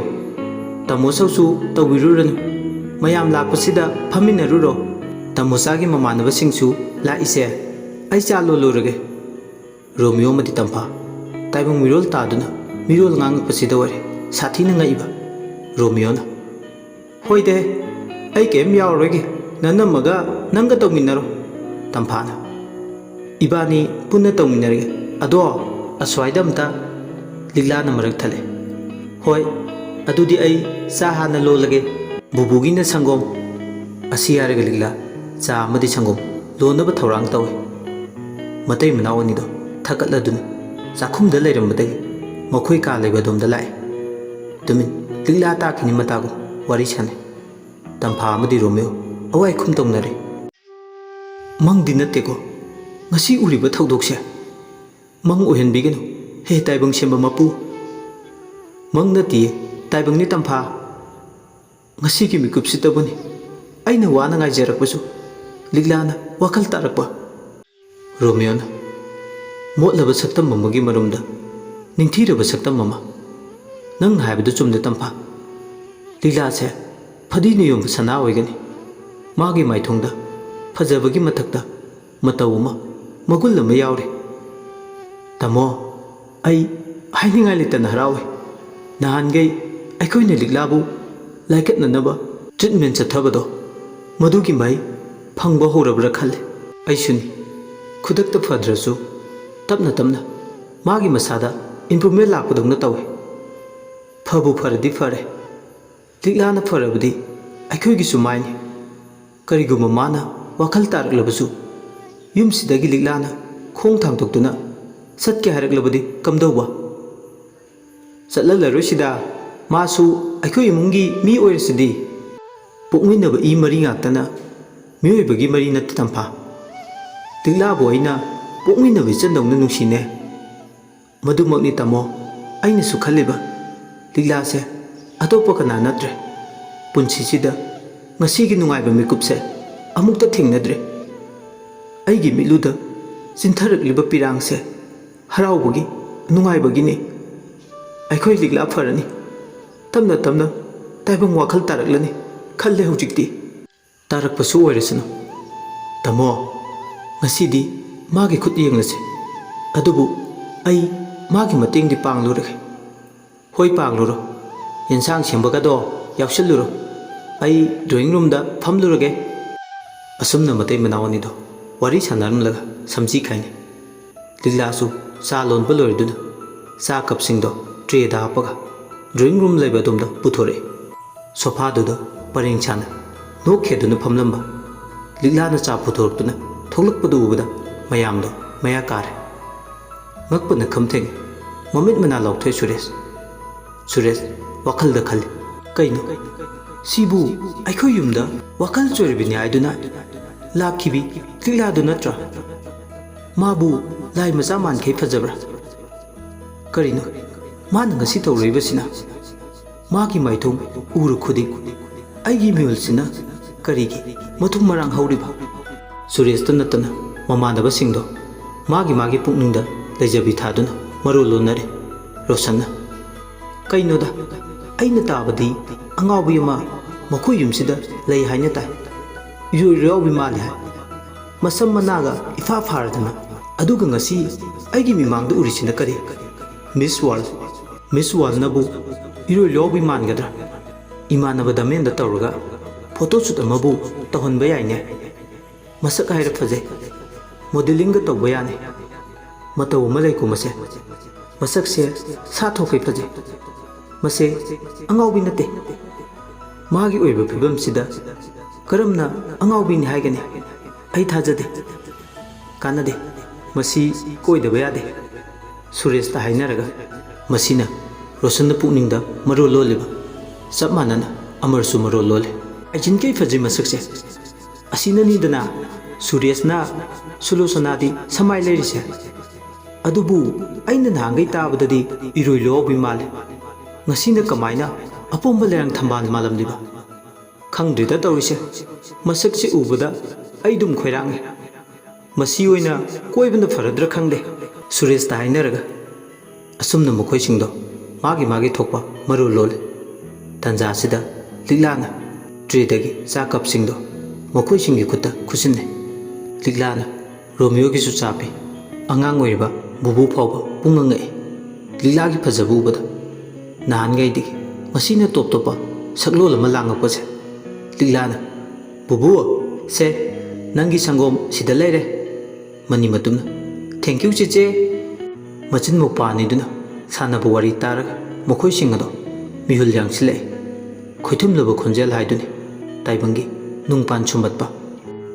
ꯇꯥꯃꯣ ꯆꯧꯁꯨ ꯇꯧꯕꯤꯔꯨꯔꯅꯨ꯫ ꯃꯌꯥꯝ ꯂꯥꯛꯄꯁꯤꯗ ꯐꯝꯃꯤꯟꯅꯔꯨꯔꯣ꯫ ꯇꯥꯃꯣꯆꯥꯒꯤ ꯃꯃꯥꯟꯅꯕꯁꯤꯡꯁꯨ ꯂꯥꯛꯏꯁꯦ꯫ ꯑꯩ ꯆꯥ ꯂꯣꯜꯂꯨꯔꯒꯦ꯫" ꯔꯣꯃꯤꯌꯣ ꯑꯃꯗꯤ ꯇꯝꯐꯥ ꯇꯥꯏꯕꯪ ꯃꯤꯔꯣꯜ ꯇꯥꯗꯨꯅ ꯃꯤꯔꯣꯜ ꯉꯥꯡꯉꯛꯄꯁꯤꯗ ꯑꯣꯏꯔꯦ ꯁꯥꯊꯤꯅ ꯉꯛꯏꯕ꯫ ꯔꯣꯃꯤꯌꯣꯅ, "ꯍꯣꯏꯗꯦ, ꯑꯩ ꯀꯔꯤꯝ ꯌꯥꯎꯔꯔꯣꯏꯒꯦ, ꯅꯅꯝꯃꯒ ꯅꯪꯒ ꯇꯧꯃꯤꯟꯅꯔꯣ꯫" ꯇꯝꯐꯥꯅ, "ꯏꯕꯥꯅꯤ ꯄꯨꯟꯅ ꯇꯧꯃꯤꯟꯅꯔꯒꯦ꯫ ꯑꯗꯣ ꯑꯁ꯭ꯋꯥꯏꯗ ꯑꯝꯇ꯫" ꯂꯤꯛꯂꯥꯅ ꯃꯔꯛ ꯊꯠꯂꯦ꯫ "ꯍꯣꯏ, ꯑꯗꯨꯗꯤ ꯑꯩ ꯆꯥ ꯍꯥꯟꯅ ꯂꯣꯜꯂꯒꯦ꯫ ꯕꯨꯕꯨꯒꯤꯅ ꯁꯪꯒꯣꯝ꯫" ꯑꯁꯤ ꯍꯥꯏꯔꯒ ꯂꯤꯛꯂꯥ ꯆꯥ ꯑꯃꯗꯤ ꯁꯪꯒꯣꯝ ꯂꯣꯟꯅꯕ ꯊꯧꯔꯥꯡ ꯇꯧꯏ꯫ ꯃꯇꯩ ꯃꯅꯥꯎ ꯑꯅꯤꯗꯣ ꯊꯛꯀꯠꯂꯗꯨꯅ ꯆꯥꯛꯈꯨꯝꯗ ꯂꯩꯔꯝꯕꯗꯒꯤ ꯃꯈꯣꯏ ꯀꯥ ꯂꯩꯕ ꯑꯗꯣꯝꯗ ꯂꯥꯛꯏ꯫ ꯇꯨꯃꯤꯟ ꯂꯤꯛꯂꯥ ꯇꯥꯈꯤꯅꯤ ꯃꯇꯥꯒꯨꯝ ꯋꯥꯔꯤ ꯁꯥꯟꯅꯩ꯫ ꯇꯝꯐꯥ ꯑꯃꯗꯤ ꯔꯣꯃꯤꯌꯣ ꯑꯋꯥꯏ ꯈꯨꯝ ꯇꯧꯅꯔꯦ꯫ "ꯃꯪꯗꯤ ꯅꯠꯇꯦꯀꯣ ꯉꯁꯤ ꯎꯔꯤꯕ ꯊꯧꯗꯣꯛꯁꯦ? ꯃꯪ ꯑꯣꯏꯍꯟꯕꯤꯒꯅꯨ ꯍꯦ ꯇꯥꯏꯕꯪ ꯁꯦꯝꯕ ꯃꯄꯨ!" "ꯃꯪ ꯅꯠꯇꯤꯌꯦ, ꯇꯥꯏꯕꯪꯅꯤ ꯇꯝꯐꯥ꯫ ꯉꯁꯤꯒꯤ ꯃꯤꯀꯨꯞꯁꯤꯇꯕꯨꯅꯤ ꯑꯩꯅ ꯋꯥꯅ ꯉꯥꯏꯖꯔꯛꯄꯁꯨ ꯂꯤꯛꯂꯥꯅ ꯋꯥꯈꯜ ꯇꯥꯔꯛꯄ꯫" ꯔꯣꯃꯤꯌꯣꯅ ꯃꯣꯠꯂꯕ ꯁꯛꯇꯝ ꯑꯃꯒꯤ ꯃꯔꯨꯝꯗ ꯅꯤꯡꯊꯤꯔꯕ ꯁꯛꯇꯝ ꯑꯃ꯫ "ꯅꯪꯅ ꯍꯥꯏꯕꯗꯨ ꯆꯨꯝꯅ ꯇꯝꯐꯥ꯫ ꯂꯤꯛꯂꯥꯁꯦ ꯐꯗꯤꯅ ꯌꯣꯟꯕ ꯁꯅꯥ ꯑꯣꯏꯒꯅꯤ꯫ ꯃꯥꯒꯤ ꯃꯥꯏꯊꯣꯡꯗ ꯐꯖꯕꯒꯤ ꯃꯊꯛꯇ ꯃꯇꯧ ꯑꯃ, ꯃꯒꯨꯟ ꯑꯃ ꯌꯥꯎꯔꯤ꯫ ꯇꯥꯃꯣ, ꯑꯩ ꯍꯥꯏꯅꯤꯡꯉꯥꯏ ꯂꯩꯇꯅ ꯍꯔꯥꯎꯏ꯫ ꯅꯍꯥꯟꯈꯩ ꯑꯩꯈꯣꯏꯅ ꯂꯤꯛꯂꯥꯕꯨ ꯂꯥꯏꯀꯠꯅꯅꯕ ꯇ꯭ꯔꯤꯠꯃꯦꯟ ꯆꯠꯊꯕꯗꯣ, ꯃꯗꯨꯒꯤ ꯃꯍꯩ ꯐꯪꯕ ꯍꯧꯔꯕ꯭ꯔꯥ ꯈꯜꯂꯦ꯫" "ꯑꯩꯁꯨꯅꯤ꯫ ꯈꯨꯗꯛꯇ ꯐꯗ꯭ꯔꯁꯨ ꯇꯞꯅ ꯇꯞꯅ ꯃꯥꯒꯤ ꯃꯁꯥꯗ ꯏꯝꯄ꯭ꯔꯨꯚꯃꯦꯟ ꯂꯥꯛꯄꯗꯧꯅ ꯇꯧꯏ꯫ ꯐꯕꯨ ꯐꯔꯗꯤ ꯐꯔꯦ꯫ ꯂꯤꯛꯂꯥꯅ ꯐꯔꯕꯗꯤ ꯑꯩꯈꯣꯏꯒꯤꯁꯨ ꯃꯥꯏꯅꯤ꯫ ꯀꯔꯤꯒꯨꯝꯕ ꯃꯥꯅ ꯋꯥꯈꯜ ꯇꯥꯔꯛꯂꯕꯁꯨ, ꯌꯨꯝꯁꯤꯗꯒꯤ ꯂꯤꯛꯂꯥꯅ ꯈꯣꯡ ꯊꯥꯡꯗꯣꯛꯇꯨꯅ ꯆꯠꯀꯦ ꯍꯥꯏꯔꯛꯂꯕꯗꯤ ꯀꯝꯗꯧꯕ?" "ꯆꯠꯍꯜꯂꯔꯣꯏꯁꯤꯗ, ꯃꯥꯁꯨ ꯑꯩꯈꯣꯏ ꯏꯃꯨꯡꯒꯤ ꯃꯤ ꯑꯣꯏꯔꯤꯁꯤꯗꯤ꯫" "ꯄꯣꯛꯃꯤꯟꯅꯕ ꯏ ꯃꯔꯤ ꯉꯥꯛꯇꯅ ꯃꯤꯑꯣꯏꯕꯒꯤ ꯃꯔꯤ ꯅꯠꯇꯦ ꯇꯝꯐꯥ꯫ ꯂꯤꯛꯂꯥꯕꯨ ꯑꯩꯅ ꯄꯣꯛꯃꯤꯟꯅꯕ ꯏꯆꯟꯗꯧꯅ ꯅꯨꯡꯁꯤꯅꯦ꯫" "ꯃꯗꯨꯃꯛꯅꯤ ꯇꯥꯃꯣ ꯑꯩꯅꯁꯨ ꯈꯜꯂꯤꯕ꯫ ꯂꯤꯛꯂꯥꯁꯦ ꯑꯇꯣꯞꯄ ꯀꯅꯥ ꯅꯠꯇ꯭ꯔꯦ꯫ ꯄꯨꯟꯁꯤꯁꯤꯗ ꯉꯁꯤꯒꯤ ꯅꯨꯡꯉꯥꯏꯕ ꯃꯤꯀꯨꯞꯁꯦ ꯑꯃꯨꯛꯇ ꯊꯦꯡꯅꯗ꯭ꯔꯤ꯫ ꯑꯩꯒꯤ ꯃꯤꯠꯂꯨꯗ ꯆꯤꯟꯊꯔꯛꯂꯤꯕ ꯄꯤꯔꯥꯡꯁꯦ ꯍꯔꯥꯎꯕꯒꯤ, ꯅꯨꯡꯉꯥꯏꯕꯒꯤꯅꯤ꯫ ꯑꯩꯈꯣꯏ ꯂꯤꯛꯂꯥ ꯐꯔꯅꯤ꯫ ꯇꯞꯅ ꯇꯞꯅ ꯇꯥꯏꯕꯪ ꯋꯥꯈꯜ ꯇꯥꯔꯛꯂꯅꯤ ꯈꯜꯂꯦ ꯍꯧꯖꯤꯛꯇꯤ꯫" "ꯇꯥꯔꯛꯄꯁꯨ ꯑꯣꯏꯔꯁꯅꯨ꯫ ꯇꯥꯃꯣ, ꯉꯁꯤꯗꯤ ꯃꯥꯒꯤ ꯈꯨꯠ ꯌꯦꯡꯂꯁꯤ꯫ ꯑꯗꯨꯕꯨ ꯑꯩ ꯃꯥꯒꯤ ꯃꯇꯦꯡꯗꯤ ꯄꯥꯡꯂꯨꯔꯒꯦ꯫" "ꯍꯣꯏ, ꯄꯥꯡꯂꯨꯔꯣ꯫ ꯌꯦꯟꯁꯥꯡ ꯁꯦꯝꯕꯒꯗꯣ ꯌꯥꯎꯁꯤꯜꯂꯨꯔꯣ꯫ ꯑꯩ ꯗ꯭ꯔꯣꯌꯤꯡ ꯔꯨꯝꯗ ꯐꯝꯂꯨꯔꯒꯦ꯫" ꯑꯁꯨꯝꯅ ꯃꯇꯩ ꯃꯅꯥꯎ ꯑꯅꯤꯗꯣ ꯋꯥꯔꯤ ꯁꯥꯟꯅꯔꯝꯂꯒ ꯁꯝꯖꯤ ꯈꯥꯏꯅꯩ꯫ ꯂꯤꯛꯂꯥꯁꯨ ꯆꯥ ꯂꯣꯟꯕ ꯂꯣꯏꯔꯗꯨꯅ ꯆꯥ ꯀꯞꯁꯤꯡꯗꯣ ꯇ꯭ꯔꯦꯗ ꯍꯥꯞꯄꯒ ꯗ꯭ꯔꯣꯌꯤꯡ ꯔꯨꯝ ꯂꯩꯕ ꯑꯗꯣꯝꯗ ꯄꯨꯊꯣꯔꯛꯏ꯫ ꯁꯣꯐꯥꯗꯨꯗ ꯄꯔꯦꯡ ꯁꯥꯅ ꯅꯣꯛꯈꯦꯗꯨꯅ ꯐꯝꯂꯝꯕ ꯂꯤꯛꯂꯥꯅ ꯆꯥ ꯄꯨꯊꯣꯔꯛꯇꯨꯅ ꯊꯣꯛꯂꯛꯄꯗꯨ ꯎꯕꯗ ꯃꯌꯥꯝꯗꯣ ꯃꯌꯥ ꯀꯥꯔꯦ꯫ ꯉꯛꯄꯅ ꯈꯝ ꯊꯦꯡꯉꯦ꯫ ꯃꯃꯤꯠ ꯃꯅꯥ ꯂꯥꯎꯊꯣꯛꯑꯦ ꯁꯨꯔꯦꯁ꯫ ꯁꯨꯔꯦꯁ ꯋꯥꯈꯜꯗ ꯈꯜꯂꯤ, "ꯀꯩꯅꯣ? ꯁꯤꯕꯨ ꯑꯩꯈꯣꯏ ꯌꯨꯝꯗ ꯋꯥꯈꯜ ꯆꯣꯏꯔꯕꯤꯅꯤ ꯍꯥꯏꯗꯨꯅ ꯂꯥꯛꯈꯤꯕꯤ ꯂꯤꯛꯂꯥꯗꯨ ꯅꯠꯇ꯭ꯔꯥ? ꯃꯥꯕꯨ ꯂꯥꯏ ꯃꯆꯥ ꯃꯥꯟꯈꯩ ꯐꯖꯕ꯭ꯔꯥ? ꯀꯔꯤꯅꯣ ꯃꯥꯅ ꯉꯁꯤ ꯇꯧꯔꯛꯏꯕꯁꯤꯅ? ꯃꯥꯒꯤ ꯃꯥꯏꯊꯣꯡ ꯎꯔꯨ ꯈꯨꯗꯤꯡ ꯑꯩꯒꯤ ꯃꯤꯍꯨꯜꯁꯤꯅ ꯀꯔꯤꯒꯤ ꯃꯊꯨꯝ ꯃꯔꯥꯡ ꯍꯧꯔꯤꯕ?" ꯁꯨꯔꯦꯁꯇ ꯅꯠꯇꯅ ꯃꯃꯥꯟꯅꯕꯁꯤꯡꯗꯣ ꯃꯥꯒꯤ ꯃꯥꯒꯤ ꯄꯨꯛꯅꯤꯡꯗ ꯂꯩꯖꯕꯤ ꯊꯥꯗꯨꯅ ꯃꯔꯣꯜ ꯂꯣꯟꯅꯔꯦ꯫ ꯔꯣꯁꯟꯅ, "ꯀꯩꯅꯣꯗ, ꯑꯩꯅ ꯇꯥꯕꯗꯤ ꯑꯉꯥꯎꯕꯤ ꯑꯃ ꯃꯈꯣꯏ ꯌꯨꯝꯁꯤꯗ ꯂꯩ ꯍꯥꯏꯅ ꯇꯥꯏ꯫ ꯏꯔꯣꯏ ꯂꯣꯌꯥꯎꯕꯤ ꯃꯥꯜꯂꯤ ꯍꯥꯏ꯫ ꯃꯁꯝ ꯃꯅꯥꯒ ꯏꯐꯥ ꯐꯥꯔꯗꯅ꯫ ꯑꯗꯨꯒ ꯉꯁꯤ ꯑꯩꯒꯤ ꯃꯤꯃꯥꯡꯗ ꯎꯔꯤꯁꯤꯅ ꯀꯔꯤ? ꯃꯤꯁ ꯋꯥꯔꯜ꯫ ꯃꯤꯁ ꯋꯥꯔꯜꯅꯕꯨ ꯏꯔꯣꯏ ꯂꯣꯌꯥꯎꯕꯤ ꯃꯥꯟꯒꯗ꯭ꯔꯥ? ꯏꯃꯥꯟꯅꯕ ꯗꯃꯦꯟꯗ ꯇꯧꯔꯒ ꯐꯣꯇꯣ ꯁꯨꯠ ꯑꯃꯕꯨ ꯇꯧꯍꯟꯕ ꯌꯥꯏꯅꯦ꯫ ꯃꯁꯛ ꯍꯥꯏꯔ ꯐꯖꯩ꯫ ꯃꯣꯗꯦꯂꯤꯡꯒ ꯇꯧꯕ ꯌꯥꯅꯤ꯫ ꯃꯇꯧ ꯑꯃ ꯂꯩꯀꯣ ꯃꯁꯦ꯫ ꯃꯁꯛꯁꯦ ꯁꯥ ꯊꯣꯛꯈꯩ ꯐꯖꯩ꯫ ꯃꯁꯦ ꯑꯉꯥꯎꯕꯤ ꯅꯠꯇꯦ꯫ ꯃꯥꯒꯤ ꯑꯣꯏꯕ ꯐꯤꯕꯝꯁꯤꯗ ꯀꯔꯝꯅ ꯑꯉꯥꯎꯕꯤꯅꯤ ꯍꯥꯏꯒꯅꯤ? ꯑꯩ ꯊꯥꯖꯗꯦ꯫ ꯀꯥꯟꯅꯗꯦ꯫ ꯃꯁꯤ ꯀꯣꯏꯗꯕ ꯌꯥꯗꯦ꯫" ꯁꯨꯔꯦꯁꯇ ꯍꯥꯏꯅꯔꯒ ꯃꯁꯤꯅ ꯔꯣꯁꯟꯅ ꯄꯨꯛꯅꯤꯡꯗ ꯃꯔꯣꯜ ꯂꯣꯜꯂꯤꯕ ꯆꯞ ꯃꯥꯟꯅꯅ ꯑꯃꯔꯁꯨ ꯃꯔꯣꯜ ꯂꯣꯜꯂꯤ꯫ "ꯍꯥꯏꯖꯤꯟ ꯀꯩ ꯐꯖꯩ ꯃꯁꯛꯁꯦ꯫ ꯑꯁꯤꯅꯅꯤꯗꯅ ꯁꯨꯔꯦꯁꯅ ꯁꯨꯂꯣꯁꯅꯥꯗꯤ ꯁꯃꯥꯏ ꯂꯩꯔꯤꯁꯦ꯫ ꯑꯗꯨꯕꯨ ꯑꯩꯅ ꯅꯍꯥꯟꯈꯩ ꯇꯥꯕꯗꯗꯤ ꯏꯔꯣꯏ ꯂꯣꯌꯥꯎꯕꯤ ꯃꯥꯜꯂꯤ꯫ ꯉꯁꯤꯅ ꯀꯃꯥꯏꯅ ꯑꯄꯣꯝꯕ ꯂꯩꯔꯥꯡ ꯊꯝꯕꯥꯜ ꯃꯥꯜꯂꯝꯂꯤꯕ? ꯈꯪꯗ꯭ꯔꯤꯗ ꯇꯧꯔꯤꯁꯦ꯫ ꯃꯁꯛꯁꯦ ꯎꯕꯗ ꯑꯩ ꯑꯗꯨꯝ ꯈꯣꯏꯔꯥꯡꯉꯦ꯫ ꯃꯁꯤ ꯑꯣꯏꯅ ꯀꯣꯏꯕꯅ ꯐꯔꯗ꯭ꯔꯥ ꯈꯪꯗꯦ꯫" ꯁꯨꯔꯦꯁꯇ ꯍꯥꯏꯅꯔꯒ ꯑꯁꯨꯝꯅ ꯃꯈꯣꯏꯁꯤꯡꯗꯣ ꯃꯥꯒꯤ ꯃꯥꯒꯤ ꯊꯣꯛꯄ ꯃꯔꯣꯜ ꯂꯣꯜꯂꯤ꯫ ꯇꯟꯖꯥꯁꯤꯗ ꯂꯤꯛꯂꯥꯅ ꯇ꯭ꯔꯦꯗꯒꯤ ꯆꯥ ꯀꯞꯁꯤꯡꯗꯣ ꯃꯈꯣꯏꯁꯤꯡꯒꯤ ꯈꯨꯠꯇ ꯈꯨꯠꯁꯤꯟꯅꯩ꯫ ꯂꯤꯛꯂꯥꯅ ꯔꯣꯃꯤꯌꯣꯒꯤꯁꯨ ꯆꯥ ꯄꯤ꯫ ꯑꯉꯥꯡ ꯑꯣꯏꯔꯤꯕ ꯕꯨꯕꯨ ꯐꯥꯎꯕ ꯄꯨꯡꯉꯛ ꯉꯛꯏ꯫ ꯂꯤꯛꯂꯥꯒꯤ ꯐꯖꯕ ꯎꯕꯗ ꯅꯍꯥꯟꯈꯩꯗꯒꯤ ꯉꯁꯤꯅ ꯇꯣꯞ ꯇꯣꯞꯄ ꯁꯛꯂꯣꯟ ꯑꯃ ꯂꯥꯡꯉꯛꯄꯁꯦ꯫ ꯂꯤꯛꯂꯥꯅ, "ꯕꯨꯕꯨ, ꯁꯦ, ꯅꯪꯒꯤ ꯁꯪꯒꯣꯝ ꯁꯤꯗ ꯂꯩꯔꯦ꯫" ꯃꯅꯤ ꯃꯇꯨꯝꯅ, "Thank you, ꯆꯦꯆꯦ꯫" ꯃꯆꯤꯟ ꯃꯧꯄꯥ ꯑꯅꯤꯗꯨꯅ ꯁꯥꯟꯅꯕ ꯋꯥꯔꯤ ꯇꯥꯔꯒ ꯃꯈꯣꯏꯁꯤꯡ ꯑꯗꯣ ꯃꯤꯍꯨꯜ ꯌꯥꯡꯁꯤꯜꯂꯛꯏ꯫ ꯈꯣꯏꯊꯨꯝꯂꯕ ꯈꯣꯟꯖꯦꯜ ꯍꯥꯏꯗꯨꯅꯤ ꯇꯥꯏꯕꯪꯒꯤ ꯅꯨꯡꯄꯥꯟ ꯁꯨꯝꯕꯠꯄ꯫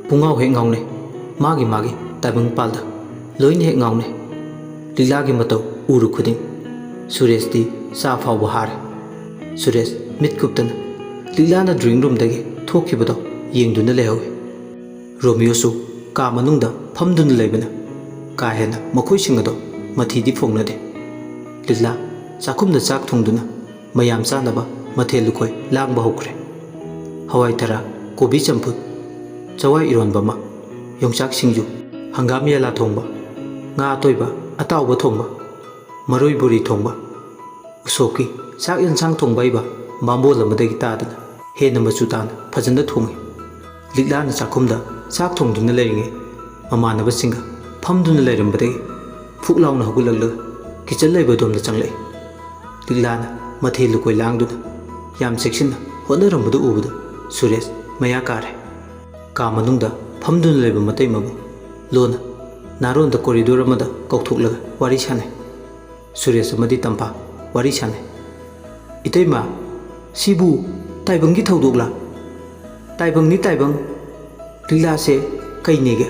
ꯄꯨꯡꯉꯥꯎ ꯍꯦꯛ ꯉꯥꯎꯅꯩ꯫ ꯃꯥꯒꯤ ꯃꯥꯒꯤ ꯇꯥꯏꯕꯪ ꯄꯥꯜꯗ ꯂꯣꯏꯅ ꯍꯦꯛ ꯉꯥꯎꯅꯩ꯫ ꯂꯤꯛꯂꯥꯒꯤ ꯃꯇꯧ ꯎꯔꯨ ꯈꯨꯗꯤꯡ ꯁꯨꯔꯦꯁꯇꯤ ꯆꯥ ꯐꯥꯎꯕ ꯍꯥꯔꯦ꯫ ꯁꯨꯔꯦꯁ ꯃꯤꯠ ꯀꯨꯞꯇꯅ ꯂꯤꯛꯂꯥꯅ ꯗ꯭ꯔꯣꯌꯤꯡ ꯔꯨꯝꯗꯒꯤ ꯊꯣꯛꯈꯤꯕꯗꯣ ꯌꯦꯡꯗꯨꯅ ꯂꯩꯍꯧꯏ꯫ ꯔꯣꯃꯤꯌꯣꯁꯨ ꯀꯥ ꯃꯅꯨꯡꯗ ꯐꯝꯗꯨꯅ ꯂꯩꯕꯅ ꯀꯥ ꯍꯦꯟꯅ ꯃꯈꯣꯏꯁꯤꯡ ꯑꯗꯣ ꯃꯊꯤꯗꯤ ꯐꯣꯡꯅꯗꯦ꯫ ꯂꯤꯛꯂꯥ ꯆꯥꯛꯈꯨꯝꯗ ꯆꯥꯛ ꯊꯣꯡꯗꯨꯅ ꯃꯌꯥꯝ ꯆꯥꯅꯕ ꯃꯊꯦꯜ ꯂꯨꯀꯣꯏ ꯂꯥꯡꯕ ꯍꯧꯈ꯭ꯔꯦ꯫ ꯍꯋꯥꯏ ꯊꯔꯥꯛ, ꯀꯣꯕꯤ ꯆꯝꯐꯨꯠ, ꯆꯋꯥꯏ ꯏꯔꯣꯟꯕ ꯑꯃ, ꯌꯣꯡꯆꯥꯛ ꯁꯤꯡꯖꯨ, ꯍꯪꯒꯥꯝ ꯌꯦꯂꯥ ꯊꯣꯡꯕ, ꯉꯥ ꯑꯇꯣꯏꯕ ꯑꯇꯥꯎꯕ ꯊꯣꯡꯕ, ꯃꯔꯣꯏ ꯕꯣꯔꯤ ꯊꯣꯡꯕ, ꯎꯁꯣꯞꯀꯤ ꯆꯥꯛ ꯌꯦꯟꯁꯥꯡ ꯊꯣꯡꯕ ꯍꯩꯕ ꯕꯥꯝꯕꯣꯟ ꯑꯃꯗꯒꯤ ꯇꯥꯗꯅ ꯍꯦꯟꯅ ꯃꯆꯨ ꯇꯥꯅ ꯐꯖꯅ ꯊꯣꯡꯉꯤ꯫ ꯂꯤꯛꯂꯥꯅ ꯆꯥꯛꯈꯨꯝꯗ ꯆꯥꯛ ꯊꯣꯡꯗꯨꯅ ꯂꯩꯔꯤꯉꯩ ꯃꯃꯥꯟꯅꯕꯁꯤꯡꯒ ꯐꯝꯗꯨꯅ ꯂꯩꯔꯝꯕꯗꯒꯤ ꯐꯨꯛ ꯂꯥꯎꯅ ꯍꯧꯒꯠꯂꯛꯂꯒ ꯀꯤꯆꯟ ꯂꯩꯕꯗꯣꯝꯗ ꯆꯪꯂꯛꯏ꯫ ꯂꯤꯛꯂꯥꯅ ꯃꯊꯦꯜ ꯂꯨꯀꯣꯏ ꯂꯥꯡꯗꯨꯅ ꯌꯥꯝ ꯆꯦꯛꯁꯤꯟꯅ ꯍꯣꯠꯅꯔꯝꯕꯗꯨ ꯎꯕꯗ ꯁꯨꯔꯦꯁ ꯃꯌꯥ ꯀꯥꯔꯦ꯫ ꯀꯥ ꯃꯅꯨꯡꯗ ꯐꯝꯗꯨꯅ ꯂꯩꯕ ꯃꯇꯩꯃꯕꯨ ꯂꯣꯟꯅ ꯅꯥꯔꯣꯟꯗ ꯀꯣꯔꯤꯗꯣꯔ ꯑꯃꯗ ꯀꯧꯊꯣꯛꯂꯒ ꯋꯥꯔꯤ ꯁꯥꯟꯅꯩ꯫ ꯁꯨꯔꯦꯁ ꯑꯃꯗꯤ ꯇꯝꯐꯥ ꯋꯥꯔꯤ ꯁꯥꯟꯅꯩ꯫ "ꯏꯇꯩꯃ, ꯁꯤꯕꯨ ꯇꯥꯏꯕꯪꯒꯤ ꯊꯧꯗꯣꯛꯂꯥ?" "ꯇꯥꯏꯕꯪꯅꯤ ꯇꯥꯏꯕꯪ꯫ ꯂꯤꯛꯂꯥꯁꯦ ꯀꯩꯅꯦꯒꯦ?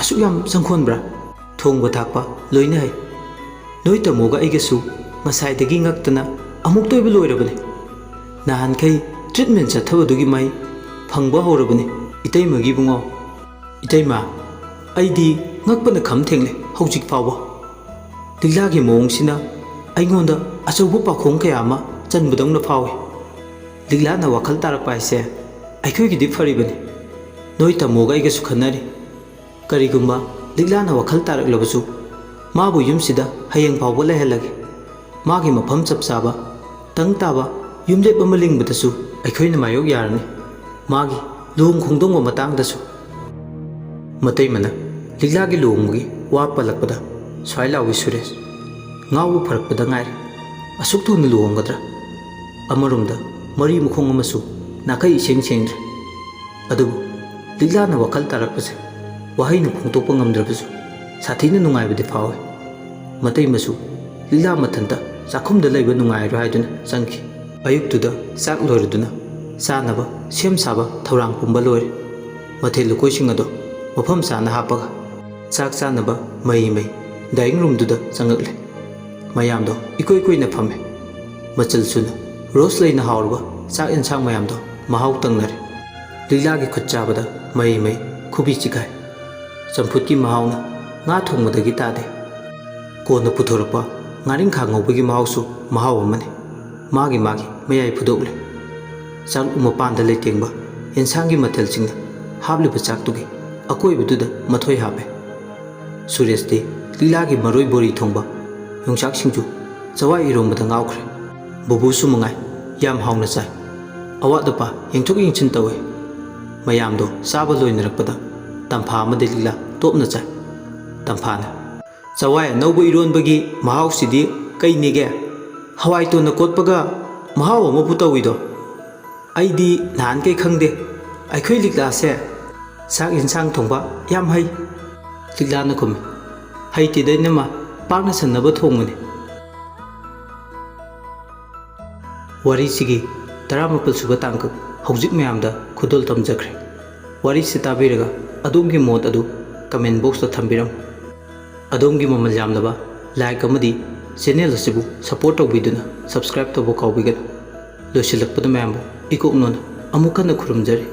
ꯑꯁꯨꯛ ꯌꯥꯝ ꯆꯪꯈꯣꯟꯕ꯭ꯔꯥ?" "ꯊꯣꯡꯕ ꯊꯥꯛꯄ ꯂꯣꯏꯅ ꯍꯩ꯫ ꯅꯣꯏ ꯇꯥꯃꯣꯒ ꯑꯩꯒꯁꯨ ꯉꯁꯥꯏꯗꯒꯤ ꯉꯛꯇꯅ ꯑꯃꯨꯛꯇ ꯑꯣꯏꯕ ꯂꯣꯏꯔꯕꯅꯤ꯫ ꯅꯍꯥꯟꯈꯩ ꯇ꯭ꯔꯤꯠꯃꯦꯟ ꯆꯠꯊꯕꯗꯨꯒꯤ ꯃꯍꯩ ꯐꯪꯕ ꯍꯧꯔꯕꯅꯤ ꯏꯇꯩꯃꯒꯤ ꯏꯕꯨꯡꯉꯣ꯫ ꯏꯇꯩꯃ, ꯑꯩꯗꯤ ꯉꯛꯄꯅ ꯈꯝ ꯊꯦꯡꯂꯦ ꯍꯧꯖꯤꯛ ꯐꯥꯎꯕ꯫ ꯂꯤꯛꯂꯥꯒꯤ ꯃꯑꯣꯡꯁꯤꯅ ꯑꯩꯉꯣꯟꯗ ꯑꯆꯧꯕ ꯄꯥꯈꯣꯡ ꯀꯌꯥ ꯑꯃ ꯆꯟꯕꯗꯧꯅ ꯐꯥꯎꯏ꯫ ꯂꯤꯛꯂꯥꯅ ꯋꯥꯈꯜ ꯇꯥꯔꯛꯄ ꯍꯥꯏꯁꯦ ꯑꯩꯈꯣꯏꯒꯤꯗꯤ ꯐꯔꯤꯕꯅꯤ꯫ ꯅꯣꯏ ꯇꯥꯃꯣꯒ ꯑꯩꯒꯁꯨ ꯈꯟꯅꯔꯤ꯫ ꯀꯔꯤꯒꯨꯝꯕ ꯂꯤꯛꯂꯥꯅ ꯋꯥꯈꯜ ꯇꯥꯔꯛꯂꯕꯁꯨ ꯃꯥꯕꯨ ꯌꯨꯝꯁꯤꯗ ꯍꯌꯦꯡ ꯐꯥꯎꯕ ꯂꯩꯍꯜꯂꯒꯦ꯫ ꯃꯥꯒꯤ ꯃꯐꯝ ꯆꯞ ꯆꯥꯕ, ꯇꯪ ꯇꯥꯕ ꯌꯨꯝꯂꯦꯞ ꯑꯃ ꯂꯤꯡꯕꯗꯁꯨ ꯑꯩꯈꯣꯏꯅ ꯃꯥꯌꯣꯛ ꯌꯥꯔꯅꯤ꯫ ꯃꯥꯒꯤ ꯂꯨꯍꯣꯡ ꯈꯣꯡꯗꯣꯡꯕ ꯃꯇꯥꯡꯗꯁꯨ꯫" ꯃꯇꯩꯃꯅ ꯂꯤꯛꯂꯥꯒꯤ ꯂꯨꯍꯣꯡꯕꯒꯤ ꯋꯥ ꯄꯜꯂꯛꯄꯗ ꯁ꯭ꯋꯥꯏ ꯂꯥꯎꯏ ꯁꯨꯔꯦꯁ꯫ ꯉꯥꯎꯕ ꯐꯔꯛꯄꯗ ꯉꯥꯏꯔꯦ꯫ ꯑꯁꯨꯛ ꯊꯨꯅ ꯂꯨꯍꯣꯡꯒꯗ꯭ꯔꯥ? ꯑꯃꯔꯣꯝꯗ ꯃꯔꯤ ꯃꯈꯣꯡ ꯑꯃꯁꯨ ꯅꯥꯈꯩ ꯏꯁꯦꯡ ꯁꯦꯡꯗ꯭ꯔꯦ꯫ ꯑꯗꯨꯕꯨ ꯂꯤꯛꯂꯥꯅ ꯋꯥꯈꯜ ꯇꯥꯔꯛꯄꯁꯦ ꯋꯥꯍꯩꯅ ꯐꯣꯡꯗꯣꯛꯄ ꯉꯝꯗ꯭ꯔꯕꯁꯨ ꯁꯥꯊꯤꯅ ꯅꯨꯡꯉꯥꯏꯕꯗꯤ ꯐꯥꯎꯏ꯫ ꯃꯇꯩꯃꯁꯨ ꯂꯤꯛꯂꯥ ꯃꯊꯟꯇ ꯆꯥꯛꯈꯨꯝꯗ ꯂꯩꯕ ꯅꯨꯡꯉꯥꯏꯔꯣꯏ ꯍꯥꯏꯗꯨꯅ ꯆꯪꯈꯤ꯫ ꯑꯌꯨꯛꯇꯨꯗ ꯆꯥꯛ ꯂꯣꯏꯔꯗꯨꯅ ꯆꯥꯅꯕ ꯁꯦꯝ ꯁꯥꯕ ꯊꯧꯔꯥꯡ ꯄꯨꯝꯕ ꯂꯣꯏꯔꯦ꯫ ꯃꯊꯦꯜ ꯂꯨꯀꯣꯏꯁꯤꯡ ꯑꯗꯣ ꯃꯐꯝ ꯆꯥꯅ ꯍꯥꯞꯄꯒ ꯆꯥꯛ ꯆꯥꯅꯕ ꯃꯍꯩ ꯃꯍꯩ dining roomꯗꯨꯗ ꯆꯪꯉꯛꯂꯦ꯫ ꯃꯌꯥꯝꯗꯣ ꯏꯀꯣꯏ ꯀꯣꯏꯅ ꯐꯝꯃꯦ꯫ ꯃꯆꯜ ꯁꯨꯅ ꯔꯣꯁ ꯂꯩꯅ ꯍꯥꯎꯔꯕ ꯆꯥꯛ ꯌꯦꯟꯁꯥꯡ ꯃꯌꯥꯝꯗꯣ ꯃꯍꯥꯎ ꯇꯪꯅꯔꯦ꯫ ꯂꯤꯛꯂꯥꯒꯤ ꯈꯨꯠ ꯆꯥꯕꯗ ꯃꯍꯩ ꯃꯍꯩ ꯈꯨꯕꯤ ꯆꯤꯈꯥꯏ꯫ ꯆꯝꯐꯨꯠꯀꯤ ꯃꯍꯥꯎꯅ ꯉꯥ ꯊꯣꯡꯕꯗꯒꯤ ꯇꯥꯗꯦ꯫ ꯀꯣꯟꯅ ꯄꯨꯊꯣꯔꯛꯄ ꯉꯥꯔꯤꯡꯈꯥ ꯉꯧꯕꯒꯤ ꯃꯍꯥꯎꯁꯨ ꯃꯍꯥꯎ ꯑꯃꯅꯤ꯫ ꯃꯥꯒꯤ ꯃꯥꯒꯤ ꯃꯌꯥꯏ ꯐꯨꯗꯣꯛꯂꯦ꯫ ꯆꯥꯛꯂꯨꯛ ꯃꯄꯥꯟꯗ ꯂꯩꯇꯦꯡꯕ ꯌꯦꯟꯁꯥꯡꯒꯤ ꯃꯊꯦꯜꯁꯤꯡꯅ ꯍꯥꯞꯂꯤꯕ ꯆꯥꯛꯇꯨꯒꯤ ꯑꯀꯣꯏꯕꯗꯨꯗ ꯃꯊꯣꯏ ꯍꯥꯞꯄꯦ꯫ ꯁꯨꯔꯦꯁꯇꯤ ꯂꯤꯛꯂꯥꯒꯤ ꯃꯔꯣꯏ ꯕꯣꯔꯤ ꯊꯣꯡꯕ, ꯌꯣꯡꯆꯥꯛ ꯁꯤꯡꯖꯨ, ꯆꯋꯥꯏ ꯏꯔꯣꯝꯕꯗ ꯉꯥꯎꯈ꯭ꯔꯦ꯫ ꯕꯨꯕꯨꯁꯨ ꯃꯉꯥꯏ ꯌꯥꯝ ꯍꯥꯎꯅ ꯆꯥꯏ꯫ ꯑꯋꯥꯠ ꯑꯄꯥ ꯌꯦꯡꯊꯣꯛ ꯌꯦꯡꯁꯤꯟ ꯇꯧꯏ꯫ ꯃꯌꯥꯝꯗꯣ ꯆꯥꯕ ꯂꯣꯏꯅꯔꯛꯄꯗ ꯇꯝꯐꯥ ꯑꯃꯗꯤ ꯂꯤꯛꯂꯥ ꯇꯣꯞꯅ ꯆꯥꯏ꯫ ꯇꯝꯐꯥꯅ, "ꯆꯋꯥꯏ ꯑꯅꯧꯕ ꯏꯔꯣꯟꯕꯒꯤ ꯃꯍꯥꯎꯁꯤꯗꯤ ꯀꯩꯅꯦꯒꯦ? ꯍꯋꯥꯏ ꯇꯣꯟꯅ ꯀꯣꯠꯄꯒ ꯃꯍꯥꯎ ꯑꯃꯕꯨ ꯇꯧꯏꯗꯣ꯫ ꯑꯩꯗꯤ ꯅꯍꯥꯟꯈꯩ ꯈꯪꯗꯦ꯫ ꯑꯩꯈꯣꯏ ꯂꯤꯛꯂꯥꯁꯦ ꯆꯥꯛ ꯌꯦꯟꯁꯥꯡ ꯊꯣꯡꯕ ꯌꯥꯝ ꯍꯩ꯫" ꯂꯤꯛꯂꯥꯅ ꯈꯨꯝꯃꯤ, "ꯍꯩꯇꯦꯗ ꯏꯅꯝꯃ, ꯄꯥꯛꯅ ꯁꯟꯅꯕ ꯊꯣꯡꯕꯅꯤ꯫" ꯋꯥꯔꯤꯁꯤꯒꯤ ꯇꯔꯥꯃꯥꯄꯜ ꯁꯨꯕ ꯇꯥꯡꯀꯛ ꯍꯧꯖꯤꯛ ꯃꯌꯥꯝꯗ ꯈꯨꯗꯣꯜ ꯇꯝꯖꯈ꯭ꯔꯦ꯫ ꯋꯥꯔꯤꯁꯤ ꯇꯥꯕꯤꯔꯒ ꯑꯗꯣꯝꯒꯤ ꯃꯣꯠ ꯑꯗꯨ comment boxꯇ ꯊꯝꯕꯤꯔꯝꯃꯨ꯫ ꯑꯗꯣꯝꯒꯤ ꯃꯃꯜ ꯌꯥꯝꯂꯕ like ꯑꯃꯗꯤ channel ꯑꯁꯤꯕꯨ support ꯇꯧꯕꯤꯗꯨꯅ subscribe ꯇꯧꯕ ꯀꯥꯎꯕꯤꯒꯅꯨ꯫ ꯂꯣꯏꯁꯤꯜꯂꯛꯄꯗ ꯃꯌꯥꯝꯕꯨ ꯏꯀꯣꯛꯅꯣꯅ ꯑꯃꯨꯛ ꯍꯟꯅ ꯈꯨꯔꯨꯝꯖꯔꯤ꯫